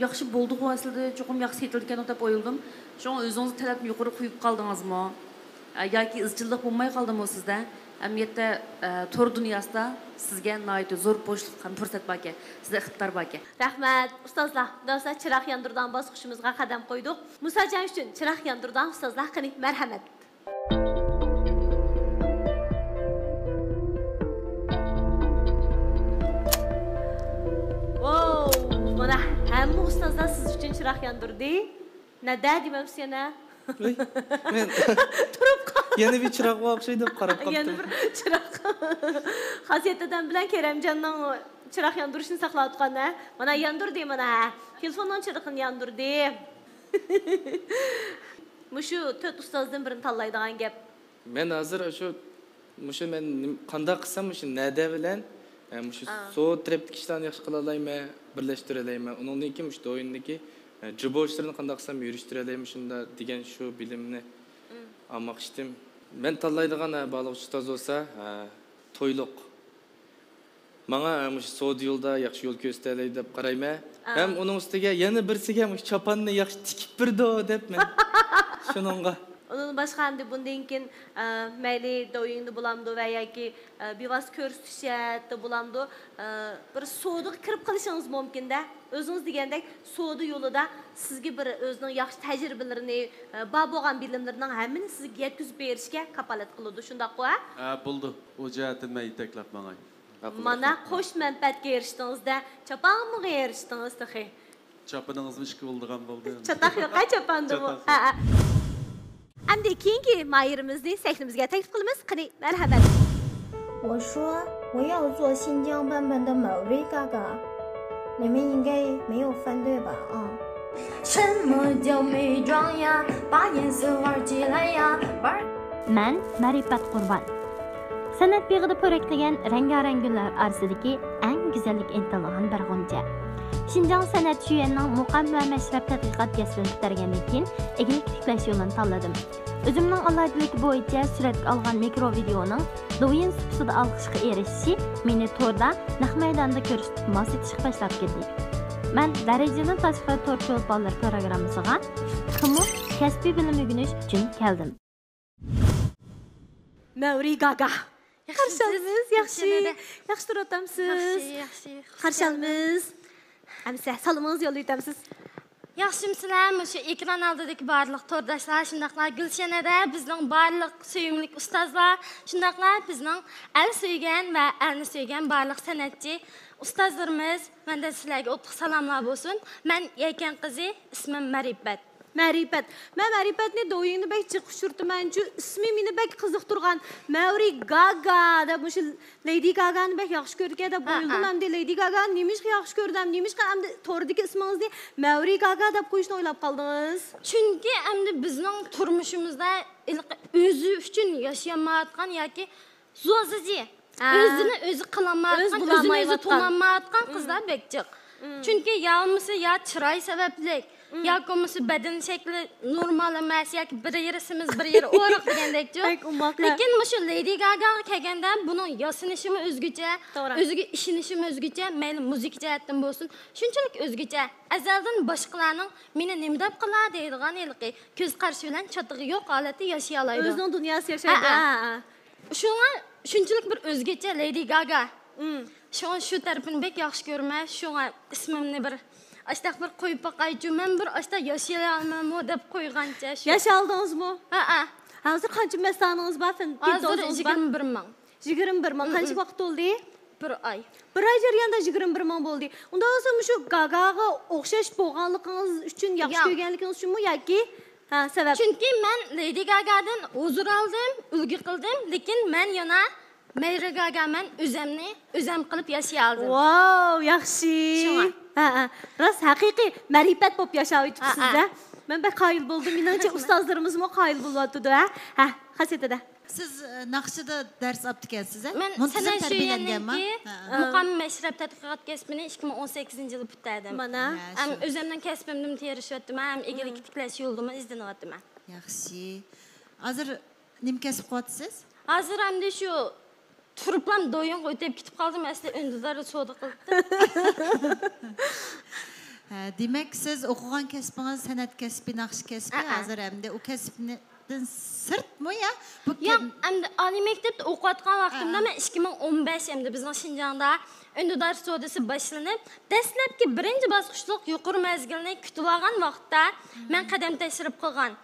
ياخشى بولدىغۇ، ئەسلىدە چوقۇم ياخشى سېتىلىدىكەن دەپ ئويلىدىم. شۇڭا ئۆزىڭىزنى تەلەپنى يۇقىرى قويۇپ قالدىڭىزمۇ؟ ئە، ياكى ئىزچىللىق بولماي قالدىمۇ سىزدە؟ ئەمەلىيەتتە، ئە، تور دۇنياسىدا سىزگە ناھايىتى زور بوشلۇق ھەم پۇرسەت باركەن، سىزدە ئىقتىدار باركەن. رەھمەت، ئۇستازلار. مۇنداق بولسا چىراغ ياندۇرىدىغان باسقۇچىمىزغا قەدەم قويدۇق. مۇساجان ئۈچۈن چىراغ ياندۇرىدىغان ئۇستازلار، قېنى، مەرھەمەت. ۋاۋ، مانا ھەممە ئۇستازلار سىز ئۈچۈن چىراغ ياندۇردى. نەدە دېمەمسىز يەنە؟ ۋەي، مەن تۇرۇپ قال. يەنە بىر چىراغقا ئوخشايدۇ دەپ قاراپ قاپتىمەن. يەنە بىر چىراغ. خاسىيەت دادام بىلەن كېرەمجاننىڭ چىراغ ياندۇرۇشىنى ساقلاۋاتقان، ھە؟ مانا ياندۇردى، مانا، ھە. تېلېفوننىڭ چىرىغىنى ياندۇردى. مۇشۇ تۆت ئۇستازدىن بىرىنى تاللايدىغان گەپ. مەن ھازىر شۇ، مۇشۇ مەن نېم-، قانداق قىلسام مۇشۇ نەدە بىلەن، ئە، مۇشۇ سودا تەرەپتىكى ئىشلارنى ياخشى قىلالايمەن، بىرلەشتۈرەلەيمەن. ئۇنىڭدىن كېيىن مۇشۇ دويىندىكى، ئە، جۇبو ئىشلىرىنى قانداق قىلسام يۈرۈشتۈرەلەيمەن شۇنداق دېگەن شۇ بىلىمنى ئالماقچىدىم. مەن تاللايدىغان، ئە، باغلىغۇچى ئۇستاز بولسا، ئە، تويلۇق. ماڭا، ئە، مۇشۇ سودا يولىدا ياخشى يول كۆرسىتەلەيدۇ دەپ قارايمەن. ھەم ئۇنىڭ ئۈستىگە يەنە بىرسىگە مۇشۇ چاپاننى ياخشى تىكىپ بېرىدۇ دەپ مەن شۇنىڭغا. ئۇنىڭدىن باشقا ئەمدى بۇندىن كېيىن، ئە، مەيلى دويىڭدا بولامدۇ ۋە ياكى، ئە، بىۋاسىتە كۆرسىتىش جەھەتتە بولامدۇ، ئە، بىر سودىغا كىرىپ قېلىشىڭىز مۇمكىن-دە. ئۆزىڭىز دېگەندەك سودا يولىدا سىزگە بىر ئۆزىنىڭ ياخشى تەجرىبىلىرىنى، ئە، بار بولغان بىلىملىرىنىڭ ھەممىنى سىزگە يەتكۈزۈپ بېرىشكە كاپالەت قىلىدۇ، شۇنداققۇ، ھە؟ ھە، بولىدۇ. ئۇ جەھەتتىن مەن يېتەكلەپ ماڭاي. مانا قوش مەنپەئەتكە ئېرىشتىڭىز-دە، چاپانغىمۇ ئېرىشتىڭىز تېخى. چاپىنىڭىزمۇ ئىككى بولىدىغان بولدى. چاتاق يوق-ھە چاپاندىمۇ. چاتاق يوق. ھە، ھە. ئەمدى كېيىنكى ماھىرىمىزنى سەھنىمىزگە تەكلىپ قىلىمىز. قېنى، مەرھەمەت. 我说我要做新疆版本的 Maori Gaga，你们应该没有反对吧？啊。什么叫美妆呀？把颜色玩起来呀，玩。 مەن مەرىپەت قۇربان. سەنئەت بېغىدا پورەكلىگەن رەڭگارەڭ گۈللەر ئارىسىدىكى ئەڭ گۈزەللىككە ئىنتىلىدىغان بىر غۇنچە. شىنجاڭ سەنئەت شۆيۈەننىڭ مۇقام ۋە مەشرەپ تەتقىقات دەسسىسىنى پۈتتۈرگەندىن كېيىن، ئىگىلىك تىكلەش يولىنى تاللىدىم. ئۆزۈمنىڭ ئالاھىدىلىكى بويىچە سۈرەتكە ئالغان مىكرو ۋىدېئونىڭ دوۋيىن سۇپىسىدا ئالقىشقا ئېرىشىشى مېنى توردا نەق مەيداندا كۆرسىتىپ مال سېتىشقا باشلاپ كەتتى. مەن دەرىجىدىن تاشقىرى تورچى ئۇلپانلىرى پروگراممىسىغا تېخىمۇ كەسپىي بىلىم ئۆگىنىش ئۈچۈن كەلدىم. مەۋرى گاگا. قارشى ئالىمىز، ياخشى. ياخشى تۇرۇۋاتامسىز؟ ياخشى، ياخشى. قارشى ئالىمىز. ئەمىسە، سالىمىڭىزنى يوللىۋېتەمسىز. ياخشىمۇسىلەر؟ مۇشۇ ئېكران ئالدىدىكى بارلىق تورداشلار، شۇنداقلا گۈلشەنەدە بىزنىڭ بارلىق سۆيۈملۈك ئۇستازلار، شۇنداقلا بىزنىڭ ئەل سۆيگەن ۋە ئەلنى سۆيگەن بارلىق سەنئەتچى ئۇستازلىرىمىز، مەندىن سىلەرگە ئوتلۇق سالاملار بولسۇن. مەن يەكەن قىزى، ئىسمىم مەرىپەت. مەرىپەت. مەن مەرىپەتنى دويىڭنى بەك جىق ئۇچرىتىمەنچۇ، ئىسمى مېنى بەك قىزىقتۇرغان. مەۋرى گاگا دەپ، مۇشۇ لېيدى گاگانى بەك ياخشى كۆرىدىكەن دەپ ئويلىدىم. ئەمدى لېيدى گاگانى نېمىشقا ياخشى كۆردۈم، نېمىشقا ئەمدى توردىكى ئىسمىڭىزنى مەۋرى گاگا دەپ قويۇشنى ئويلاپ قالدىڭىز؟ چۈنكى ئەمدى بىزنىڭ تۇرمۇشىمىزدا ھېلىقى ئۆزى ئۈچۈن ياشىيالمايۋاتقان ياكى زوزىجى. ئۆزىنى ئۆزى قىلالمايۋاتقان، ئۆزىنى ئۆزى تونۇلالمايۋاتقان قىزلار بەك جىق. چۈنكى يا بولمىسا يا چىراي سەۋەبلىك، ياكى بولمىسا بەدەن شەكلى نورمال ئەمەس، ياكى بىر يېرى سېمىز، بىر يېرى ئورۇق دېگەندەكچۇ. لېكىن مۇشۇ لېيدى گاگاغا كەلگەندە، بۇنىڭ ياسىنىشىمۇ ئۆزگىچە، ئۆزىگە ئىشىنىشىمۇ ئۆزگىچە، مەيلى مۇزىكا جەھەتتىن بولسۇن، شۇنچىلىك ئۆزگىچە. ئەزەلدىن باشقىلارنىڭ مېنى نېمە دەپ قىلا دەيدىغان ھېلىقى كۆز قارىشى بىلەن چاتىقى يوق ھالەتتە ياشىيالايدۇ. ئۆزىنىڭ دۇنياسى ياشايدۇ. شۇڭا شۇنچىلىك بىر ئۆزگىچە لېيدى گاگا. شۇڭا شۇ تەرىپىنى بەك ياخشى كۆرىمەن. شۇڭا ئىسمىمنى بىر ئاشتاق بىر قويۇپ باقايچۇ، مەن بىر ئاشتاق ياشىيالامەنمۇ دەپ قويغانچە شۇ. ياشالدىڭىزمۇ؟ ھەئە. ھازىر قانچە مەستانىڭىز بار؟ ھازىر يىگىرمە بىر مىڭ. يىگىرمە بىر مىڭ. قانچە ۋاقىت بولدى؟ بىر ئاي. بىر ئاي جەريانىدا يىگىرمە بىر مىڭ بولدى. ئۇنداق بولسا مۇشۇ گاگاغا ئوخشاش بولغانلىقىڭىز ئۈچۈن، ياخشى كۆرگەنلىكىڭىز ئۈچۈنمۇ ياكى، ھە، سەۋەب؟ چۈنكى مەن لېيدى گاگادىن ھۇزۇر ئالدىم، ئۈلگە قىلدىم، لېكىن مەن يەنە مەيرى گاگا، مەن ئۆزەمنى ئۆزەم قىلىپ ياشىيالدىم. ۋاو، ياخشى. شۇڭا. ھە، ھە. راست ھەقىقىي مەرىپەت بولۇپ ياشاۋېتىپسىز، ھە. مەن بەك قايىل بولدۇم. مېنىڭچە ئۇستازلىرىمىزمۇ قايىل بولۇۋاتىدۇ، ھە. ھە، خاسىيەت ھەدە. سىز، ئە، ناخشىدا دەرس ئاپتىكەنسىز، ھە؟ مەن مۇنتىزىم سەنئەت تەربىيەلەنگەنما؟ شۆيۈنىڭكى مۇقام مەشرەپ تەتقىقات كەسپىنى ئىككى مىڭ ئون سەككىزىنچى يىلى پۈتتۈردۈم. مانا. ھەم ئۆزۈمنىڭ كەسپىمدىمۇ تىرىشىۋاتىمەن، ھەم ئىگىلىك تىكلەش يولىدىمۇ ئىزدىنىۋاتىمەن. ياخشى. ھازىر نېمە كەسىپ قىلىۋاتىسىز؟ ھازىر ئەمدى شۇ تۇرۇپلام دويىڭغا ئۆتۈپ كېتىپ قالدىم، ئەسلى ئۈندىداردا سودا قىلاتتىم. ھە، دېمەك، سىز ئوقۇغان كەسپىڭىز سەنئەت كەسپى، ناخشا كەسپى. ھازىر ئەمدى ئۇ كەسىپتىن سىرتمۇ يا؟ بۇ ياق، ئەمدى ئالىي مەكتەپتە ئوقۇۋاتقان ۋاقتىمدا، مەن ئىككى مىڭ ئون بەش، ئەمدى بىزنىڭ شىنجاڭدا ئۈندىدار سودىسى باشلىنىپ، دەسلەپكى بىرىنچى باسقۇچلۇق يۇقىرى مەزگىلنى كۈتۈۋالغان ۋاقىتتا، مەن قەدەم تەشرىپ قىلغان.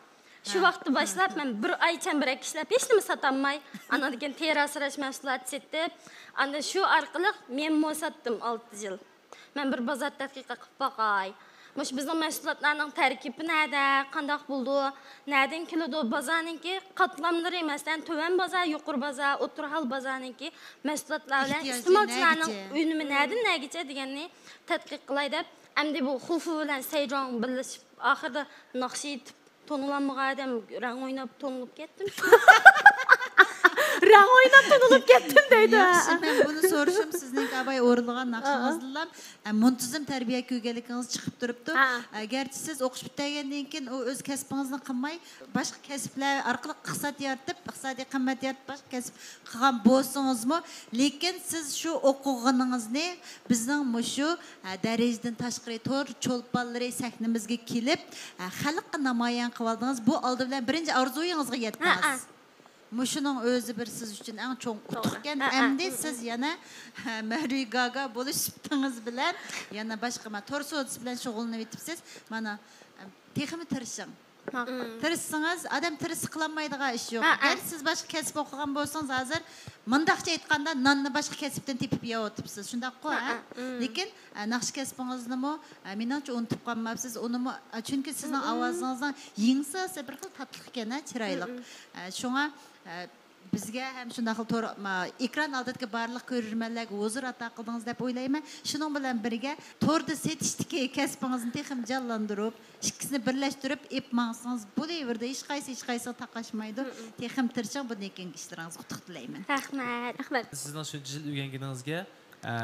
شۇ ۋاقىتتا باشلاپ، مەن بىر ئاي چەمبىرەك ئىشلەپ، ھېچنېمە ساتالماي، ئاندىن كېيىن تېرە ئاسراش مەھسۇلاتى سېتىپ، ئاندىن شۇ ئارقىلىق مېممۇ ساتتىم ئالتە يىل. مەن بىر بازار تەتقىقات قىلىپ باقاي. مۇشۇ بىزنىڭ مەھسۇلاتلارنىڭ تەركىبى نەدە، قانداق بولىدۇ، نەدىن كېلىدۇ، بازارنىڭكى قاتلاملىرى، مەسىلەن، تۆۋەن بازار، يۇقىرى بازار، ئوتتۇرا ھال بازارنىڭكى مەھسۇلاتلار بىلەن ئېھتىياجى ئىستېمالچىلارنىڭ نەگىچە؟ ئۈنۈمى نەدىن نەگىچە دېگەننى تەتقىق قىلاي دەپ، ئەمدى بۇ خۇفۇ بىلەن سەيجۇاڭ بىرلىشىپ، ئاخىرىدا ناخشا ئېيتىپ، تونۇلالمىغان ئادەم رەڭ ئويناپ تونۇلۇپ كەتتىم. رەڭ ئويناپ تونۇلۇپ كەتتىم دەيدۇ. ياخشى، مەن بۇنى سورىشىم سىزنىڭكى ئاۋاي ئورۇنلىغان ناخشىڭىزدىنلا، ئە، مۇنتىزىم تەربىيە كۆرگەنلىكىڭىز چىقىپ تۇرۇپتۇ. ئە، گەرچە سىز ئوقۇش پۈتتۈرگەندىن كېيىن ئۇ ئۆز كەسپىڭىزنى قىلماي، باشقا كەسىپلەر ئارقىلىق ئىقتىساد يارىتىپ، ئىقتىسادىي قىممەت يارىتىپ، باشقا كەسىپ قىلغان بولسىڭىزمۇ، لېكىن سىز شۇ ئوقۇغىنىڭىزنى بىزنىڭ مۇشۇ، ھە، دەرىجىدىن تاشقىرى تور چولپانلىرى سەھنىمىزگە كېلىپ، ھە، خەلققە نامايان قىلىۋالدىڭىز. بۇ ئالدى بىلەن بىرىنچى ئارزۇيىڭىزغا يەتتىڭىز. مۇشۇنىڭ ئۆزى بىر سىز ئۈچۈن ئەڭ چوڭ ئۇتۇقكەن. ئەمدى سىز يەنە، ھە، مەرۋى گاگا بولۇش سۈپىتىڭىز بىلەن يەنە باشقا، مانا، تور سودىسى بىلەن شۇغۇللىنىۋېتىپسىز. مانا، تېخىمۇ تىرىشىڭ. تىرىشسىڭىز، ئادەم تىرىشسا قىلالمايدىغان ئىش يوق. گەر سىز باشقا كەسىپ ئوقۇغان بولسىڭىز، ھازىر مۇنداقچە ئېيتقاندا، ناننى باشقا كەسىپتىن تېپىپ يەۋاتىپسىز، شۇنداققۇ، ھە؟ لېكىن، ئە، ناخشا كەسپىڭىزنىمۇ، ئە، مېنىڭچە ئۇنتۇپ قالماپسىز. ئۇنىمۇ، ئە، چۈنكى سىزنىڭ ئاۋازىڭىزنىڭ يېڭىسى بىر خىل تاتلىق ئىكەن، ھە، چىرايلىق. ئە، شۇڭا، ئە، بىزگە ھەم شۇنداقلا تور، ما، ئېكران ئالدىدىكى بارلىق كۆرۈرمەنلەرگە ھۇزۇر ئاتا قىلدىڭىز دەپ ئويلايمەن. شۇنىڭ بىلەن بىرگە، توردا سېتىشتىكى كەسپىڭىزنى تېخىمۇ جانلاندۇرۇپ، ئىككىسىنى بىرلەشتۈرۈپ ئېلىپ ماڭسىڭىز بولۇۋېرىدۇ. ھېچقايسى ھېچقايسىغا تاقاشمايدۇ. تېخىمۇ تىرىشىڭ، بۇندىن كېيىنكى ئىشلىرىڭىزغا ئۇتۇق تىلەيمەن. رەھمەت. رەھمەت. سىزنىڭ شۇنچە يىل ئۆگەنگىنىڭىزگە، ئە،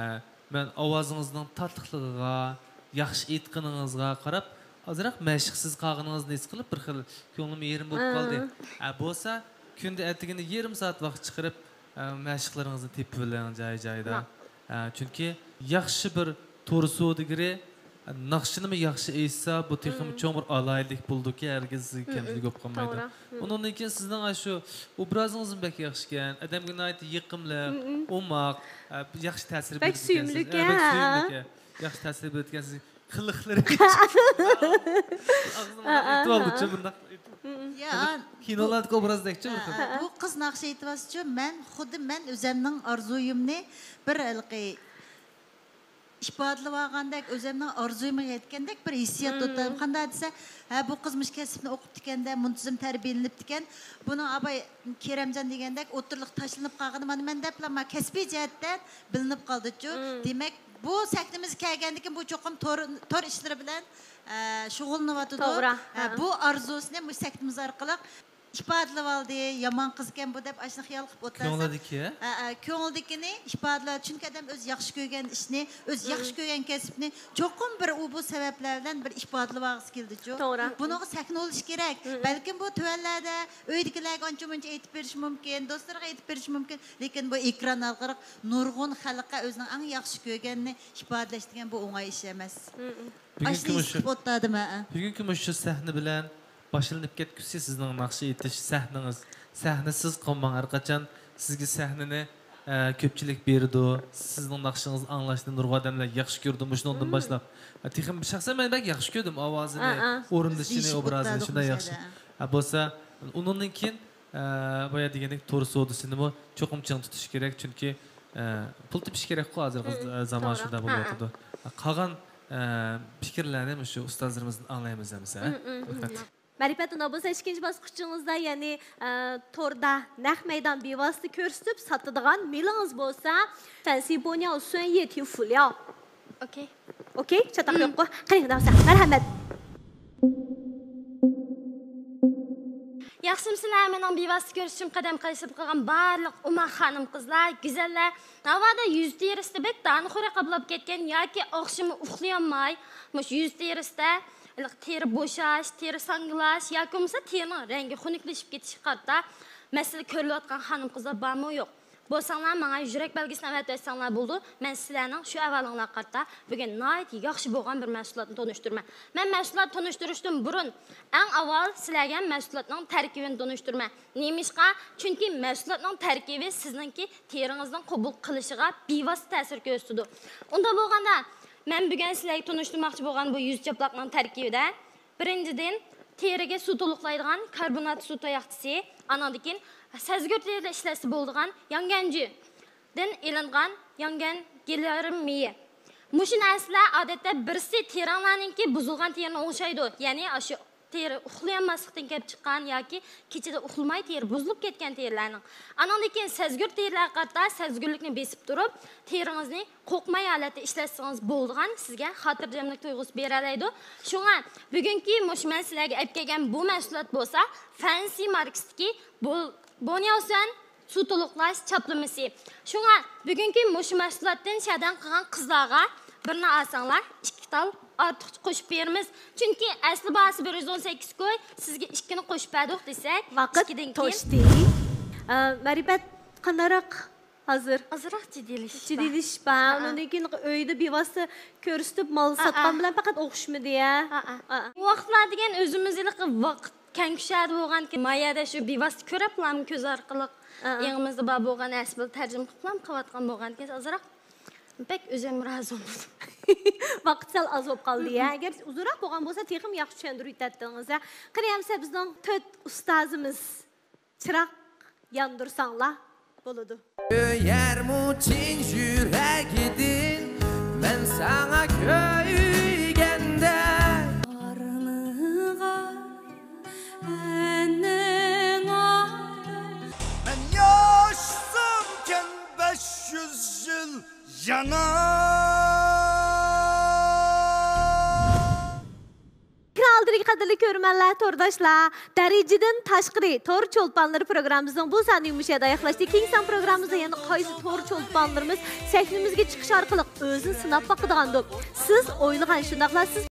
مەن ئاۋازىڭىزنىڭ تاتلىقلىقىغا، ياخشى ئېيتقىنىڭىزغا قاراپ، ئازراق مەشىقسىز قالغىنىڭىزنى ھېس قىلىپ، بىر خىل كۆڭلۈم يېرىم بولۇپ قالدى. ئە، بولسا، كۈندە ئەتىگىنى يېرىم سائەت ۋاقىت چىقىرىپ، ئە، مەشىقلىرىڭىزنى تېپىۋېلىڭ جايى-جايىدا. ئە، چۈنكى ياخشى بىر تور سودىگىرى، ناخشىنىمۇ ياخشى ئېيتسا، بۇ تېخىمۇ چوڭ بىر ئالاھىدىلىك بولىدۇكى، ھەرگىز كەمچىلىك بولۇپ قالمايدۇ. توغرا. ئۇنىڭدىن كېيىن سىزنىڭ ئاشۇ ئوبرازىڭىزمۇ بەك ياخشىكەن، ئادەمگە ناھايىتى يېقىملىق، ئوماق، ئە، ياخشى تەسىر بەك بېرىدىكەنسىز. سۆيۈملۈك، ئە، بەك ھە. سۆيۈملۈك، ئە. ياخشى تەسىر بېرىدىكەنسىز. قىلىقلىرى ئاغزىمغا ئېتىۋالدىچۇ بۇنداق. يا، كىنولاردىكى ئوبرازدەكچۇ بۇ. بۇ قىز ناخشا ئېيتىۋاتسىچۇ، مەن خۇددى مەن ئۆزەمنىڭ ئارزۇيۇمنى بىر ھېلىقى ئىپادىلىۋالغاندەك، ئۆزەمنىڭ ئارزۇيۇمغا يەتكەندەك بىر ھېسسىيات توتايم. قانداق دېسە، ھە، بۇ قىز مۇشۇ كەسىپنى ئوقۇپتىكەن-دە، مۇنتىزىم تەربىيەلىنىپتىكەن. بۇنىڭ ئاباي كېرەمجان دېگەندەك ئوتتۇرىلىق تاشلىنىپ قالغىنى مانا مەن دەپلا ما كەسپىي جەھەتتە بىلىنىپ قالدىچۇ. دېمەك، بۇ سەھنىمىزگە كەلگەندىن كېيىن بۇ چوقۇم تور، تور ئىشلىرى بىلەن، ئە، شۇغۇللىنىۋاتىدۇ. توغرا. ھە، بۇ ئارزۇسىنى مۇشۇ سەھنىمىز ئارقىلىق ئىپادىلىۋالدى، يامان قىزكەن بۇ دەپ ئاشۇنى خىيال قىلىپ ئولتۇرسا، كۆڭلىدىكى؟ ھە، ھە، كۆڭلىدىكىنى ئىپادىلەۋالدى. چۈنكى ئادەم ئۆزى ياخشى كۆرگەن ئىشنى، ئۆزى ياخشى كۆرگەن كەسىپنى چوقۇم بىر ئۇ بۇ سەۋەبلەر بىلەن بىر ئىپادىلىۋالغۇسى كېلىدىچۇ. توغرا. بۇنىڭغا سەھنە بولۇشى كېرەك. بەلكىم بۇ تۆۋەنلەردە ئۆيدىكىلەرگە ئانچە مۇنچە ئېيتىپ بېرىشى مۇمكىن، دوستلىرىغا ئېيتىپ بېرىشى مۇمكىن، لېكىن بۇ ئېكران ئارقىلىق نۇرغۇن خەلققە ئۆزىنىڭ ئەڭ ياخشى كۆرگەننى ئىپادىلەش دېگەن بۇ ئوڭاي ئىش ئەمەس. بۈگۈنكى ئاشۇنى ھېس مۇشۇ، قىلىپ ئولتۇردىم، ھە. بۈگۈنكى مۇشۇ سەھنە بىلەن باشلىنىپ كەتكۈسى سىزنىڭ ناخشا ئېيتىش سەھنىڭىز. سەھنىسىز قالماڭ، ھەر قاچان سىزگە سەھنىنى، ئە، كۆپچىلىك بېرىدۇ. سىزنىڭ ناخشىڭىزنى ئاڭلاشنى نۇرغۇن ئادەملەر ياخشى كۆرىدۇ مۇشۇنىڭدىن باشلاپ. ئە، تېخىمۇ شەخسەن مەن بەك ياخشى كۆردۈم ئاۋازىنى، ئورۇندىشىنى، ئوبرازىنى شۇنداق ياخشى. ئە، بولسا ئۇنىڭدىن كېيىن، ئە، بايا دېگەندەك تور سودىسىنىمۇ چوقۇم چىڭ تۇتۇش كېرەك، چۈنكى، ئە، پۇل تېپىش كېرەكقۇ ھازىرقى زامان شۇنداق بولۇۋاتىدۇ. قالغان، ئە، پىكىرلەرنى مۇشۇ ئۇستازلىرىمىزدىن ئاڭلايمىز ئەمىسە. مەرىپەت، ئۇنداق بولسا ئىككىنچى باسقۇچىڭىزدا، يەنى، ئە، توردا نەق مەيدان بىۋاسىتە كۆرسىتىپ ساتىدىغان مېلىڭىز بولسا، فەنسى بونياۋ سۈەن يې تيۇ فۇلياۋ. ئوكەي. ئوكەي، چاتاق يوققۇ. قېنى، ئۇنداق بولسا، مەرھەمەت. ياخشىمۇسىلەر مېنىڭ بىۋاسىتە كۆرۈشۈم قەدەم قايسىپ قىلغان بارلىق ئوماق خانىم قىزلار، گۈزەللەر؟ ناۋادا يۈز تېرىسىدە بەك دانىخورەك قاپلاپ كەتكەن ياكى ئاخشىمى ئۇخلىيالماي، مۇشۇ يۈز تېرىسىدە ھېلىقى تېرە بوشاش، تېرە ساڭگىلاش ياكى بولمىسا تېرىنىڭ رەڭگى خۇنۈكلىشىپ كېتىشىگە قارىتا مەسىلە كۆرۈلۈۋاتقان خانىم-قىزلار بارمۇ يوق؟ بولساڭلار ماڭا يۈرەك بەلگىسىنى ئەۋەتىۋەتسەڭلار بولىدۇ. مەن سىلەرنىڭ شۇ ئەھۋالىڭلارغا قارىتا بۈگۈن ناھايىتى ياخشى بولغان بىر مەھسۇلاتنى تونۇشتۇرىمەن. مەن مەھسۇلات تونۇشتۇرۇشتىن بۇرۇن ئەڭ ئاۋۋال سىلەرگە مەھسۇلاتنىڭ تەركىبىنى تونۇشتۇرىمەن. نېمىشقا؟ چۈنكى مەھسۇلاتنىڭ تەركىبى سىزنىڭكى تېرىڭىزنىڭ قوبۇل قىلىشىغا بىۋاسىتە تەسىر كۆرسىتىدۇ. ئۇنداق بولغاندا، مەن بۈگۈن سىلەرگە تونۇشتۇرماقچى بولغان بۇ يۈز چاپلاقنىڭ تەركىبىدە، بىرىنچىدىن، تېرىگە سۇ تولۇقلايدىغان كاربونات سۇ تاياقچىسى، ئانىڭدىن كېيىن سەزگۈر تېرىلەر ئىشلەتسە بولىدىغان ياڭگەنجۈدىن ئېلىنغان ياڭگەن گېلىيارىم مېيى. مۇشۇ نەرسىلەر ئادەتتە بىرسى تېرەڭلەرنىڭكى بۇزۇلغان تېرىنى ئوڭشايدۇ، يەنى ئاشۇ تېرە ئۇخلىيالماسلىقتىن كېلىپ چىققان ياكى كېچىدە ئۇخلىماي تېرە بۇزۇلۇپ كەتكەن تېرىلەرنىڭ. ئانىڭدىن كېيىن سەزگۈر تېرىلەرگە قارىتا سەزگۈرلۈكنى بېسىپ تۇرۇپ، تېرىڭىزنى قورقماي ھالەتتە ئىشلەتسىڭىز بولىدىغان، سىزگە خاتىرجەملىك تۇيغۇسى بېرەلەيدۇ. شۇڭا بۈگۈنكى مۇشۇ مەن سىلەرگە ئەپ كەلگەن بۇ مەھسۇلات بولسا فەنسى ماركىسىدىكى بول-، بونياۋسۈەن سۇ تولۇقلاش چاپلىمىسى. شۇڭا بۈگۈنكى مۇشۇ مەھسۇلاتتىن شەدەن قىلغان قىزلارغا بىرنى ئالساڭلار، ئىككى تال ئارتۇقچە قوشۇپ بېرىمىز. چۈنكى ئەسلى باھاسى بىر يۈز ئون سەككىز كوي، سىزگە ئىككىنى قوشۇپ بەردۇق دېسەك، ۋاقىت ئىككىدىن كېيىن توشتى. ئە، مەرىپەت قانداقراق ھازىر؟ ئازراق جىددىيلىشىش بار. جىددىيلىشىش بار. ئۇنىڭدىن كېيىن ئۆيدە بىۋاسىتە كۆرسىتىپ، مال ساتقان بىلەن پەقەت ئوخشىشىدۇ يا. بۇ ۋاقىتلار دېگەن ئۆزىمىز ھېلىقى ۋاقىت كەڭكۈشەردە بولغانكەن، ما يەردە شۇ بىۋاسىتە كۆرۈپلام كۆز ئارقىلىق ئېڭىمىزدا بار بولغان نەرسە بىلەن تەرجىمە قىلىپلام قىلىۋاتقان بولغانكەن، ئازراق بەك ئۆزۈم رازى بولمىدىم. ۋاقىت سەل ئاز بولۇپ قالدى يا. ئەگەر ئۇزۇنراق بولغان بولسا تېخىمۇ ياخشى چۈشەندۈرۈپ يېتەتتىڭىز ھە. قېنى ئەمسە بىزنىڭ تۆت ئۇستازىمىز چىراغ ياندۇرساڭلار بولىدۇ. سۆيەرمۇ چىن يۈرەكىدىن مەن ساڭا كۆيگەندە. قارنىغا ئەنىڭ ئاغرىپ. مەن ياشىسامكەن بەش يۈز يىل يەنە. ئېكران ئالدىدىكى قەدىرلىك كۆرۈرمەنلەر، تورداشلار، دەرىجىدىن تاشقىرى تور چولپانلىرى پروگراممىمىزنىڭ بۇ سانى مۇشۇ يەردە ئاياغلاشتى. كېيىنكى سان پروگراممىمىزدا يەنە قايسى تور چولپانلىرىمىز سەھنىمىزگە چىقىش ئارقىلىق ئۆزىنى سىناپ باقىدىغاندۇ؟ سىز ئويلىغان شۇنداقلا سىز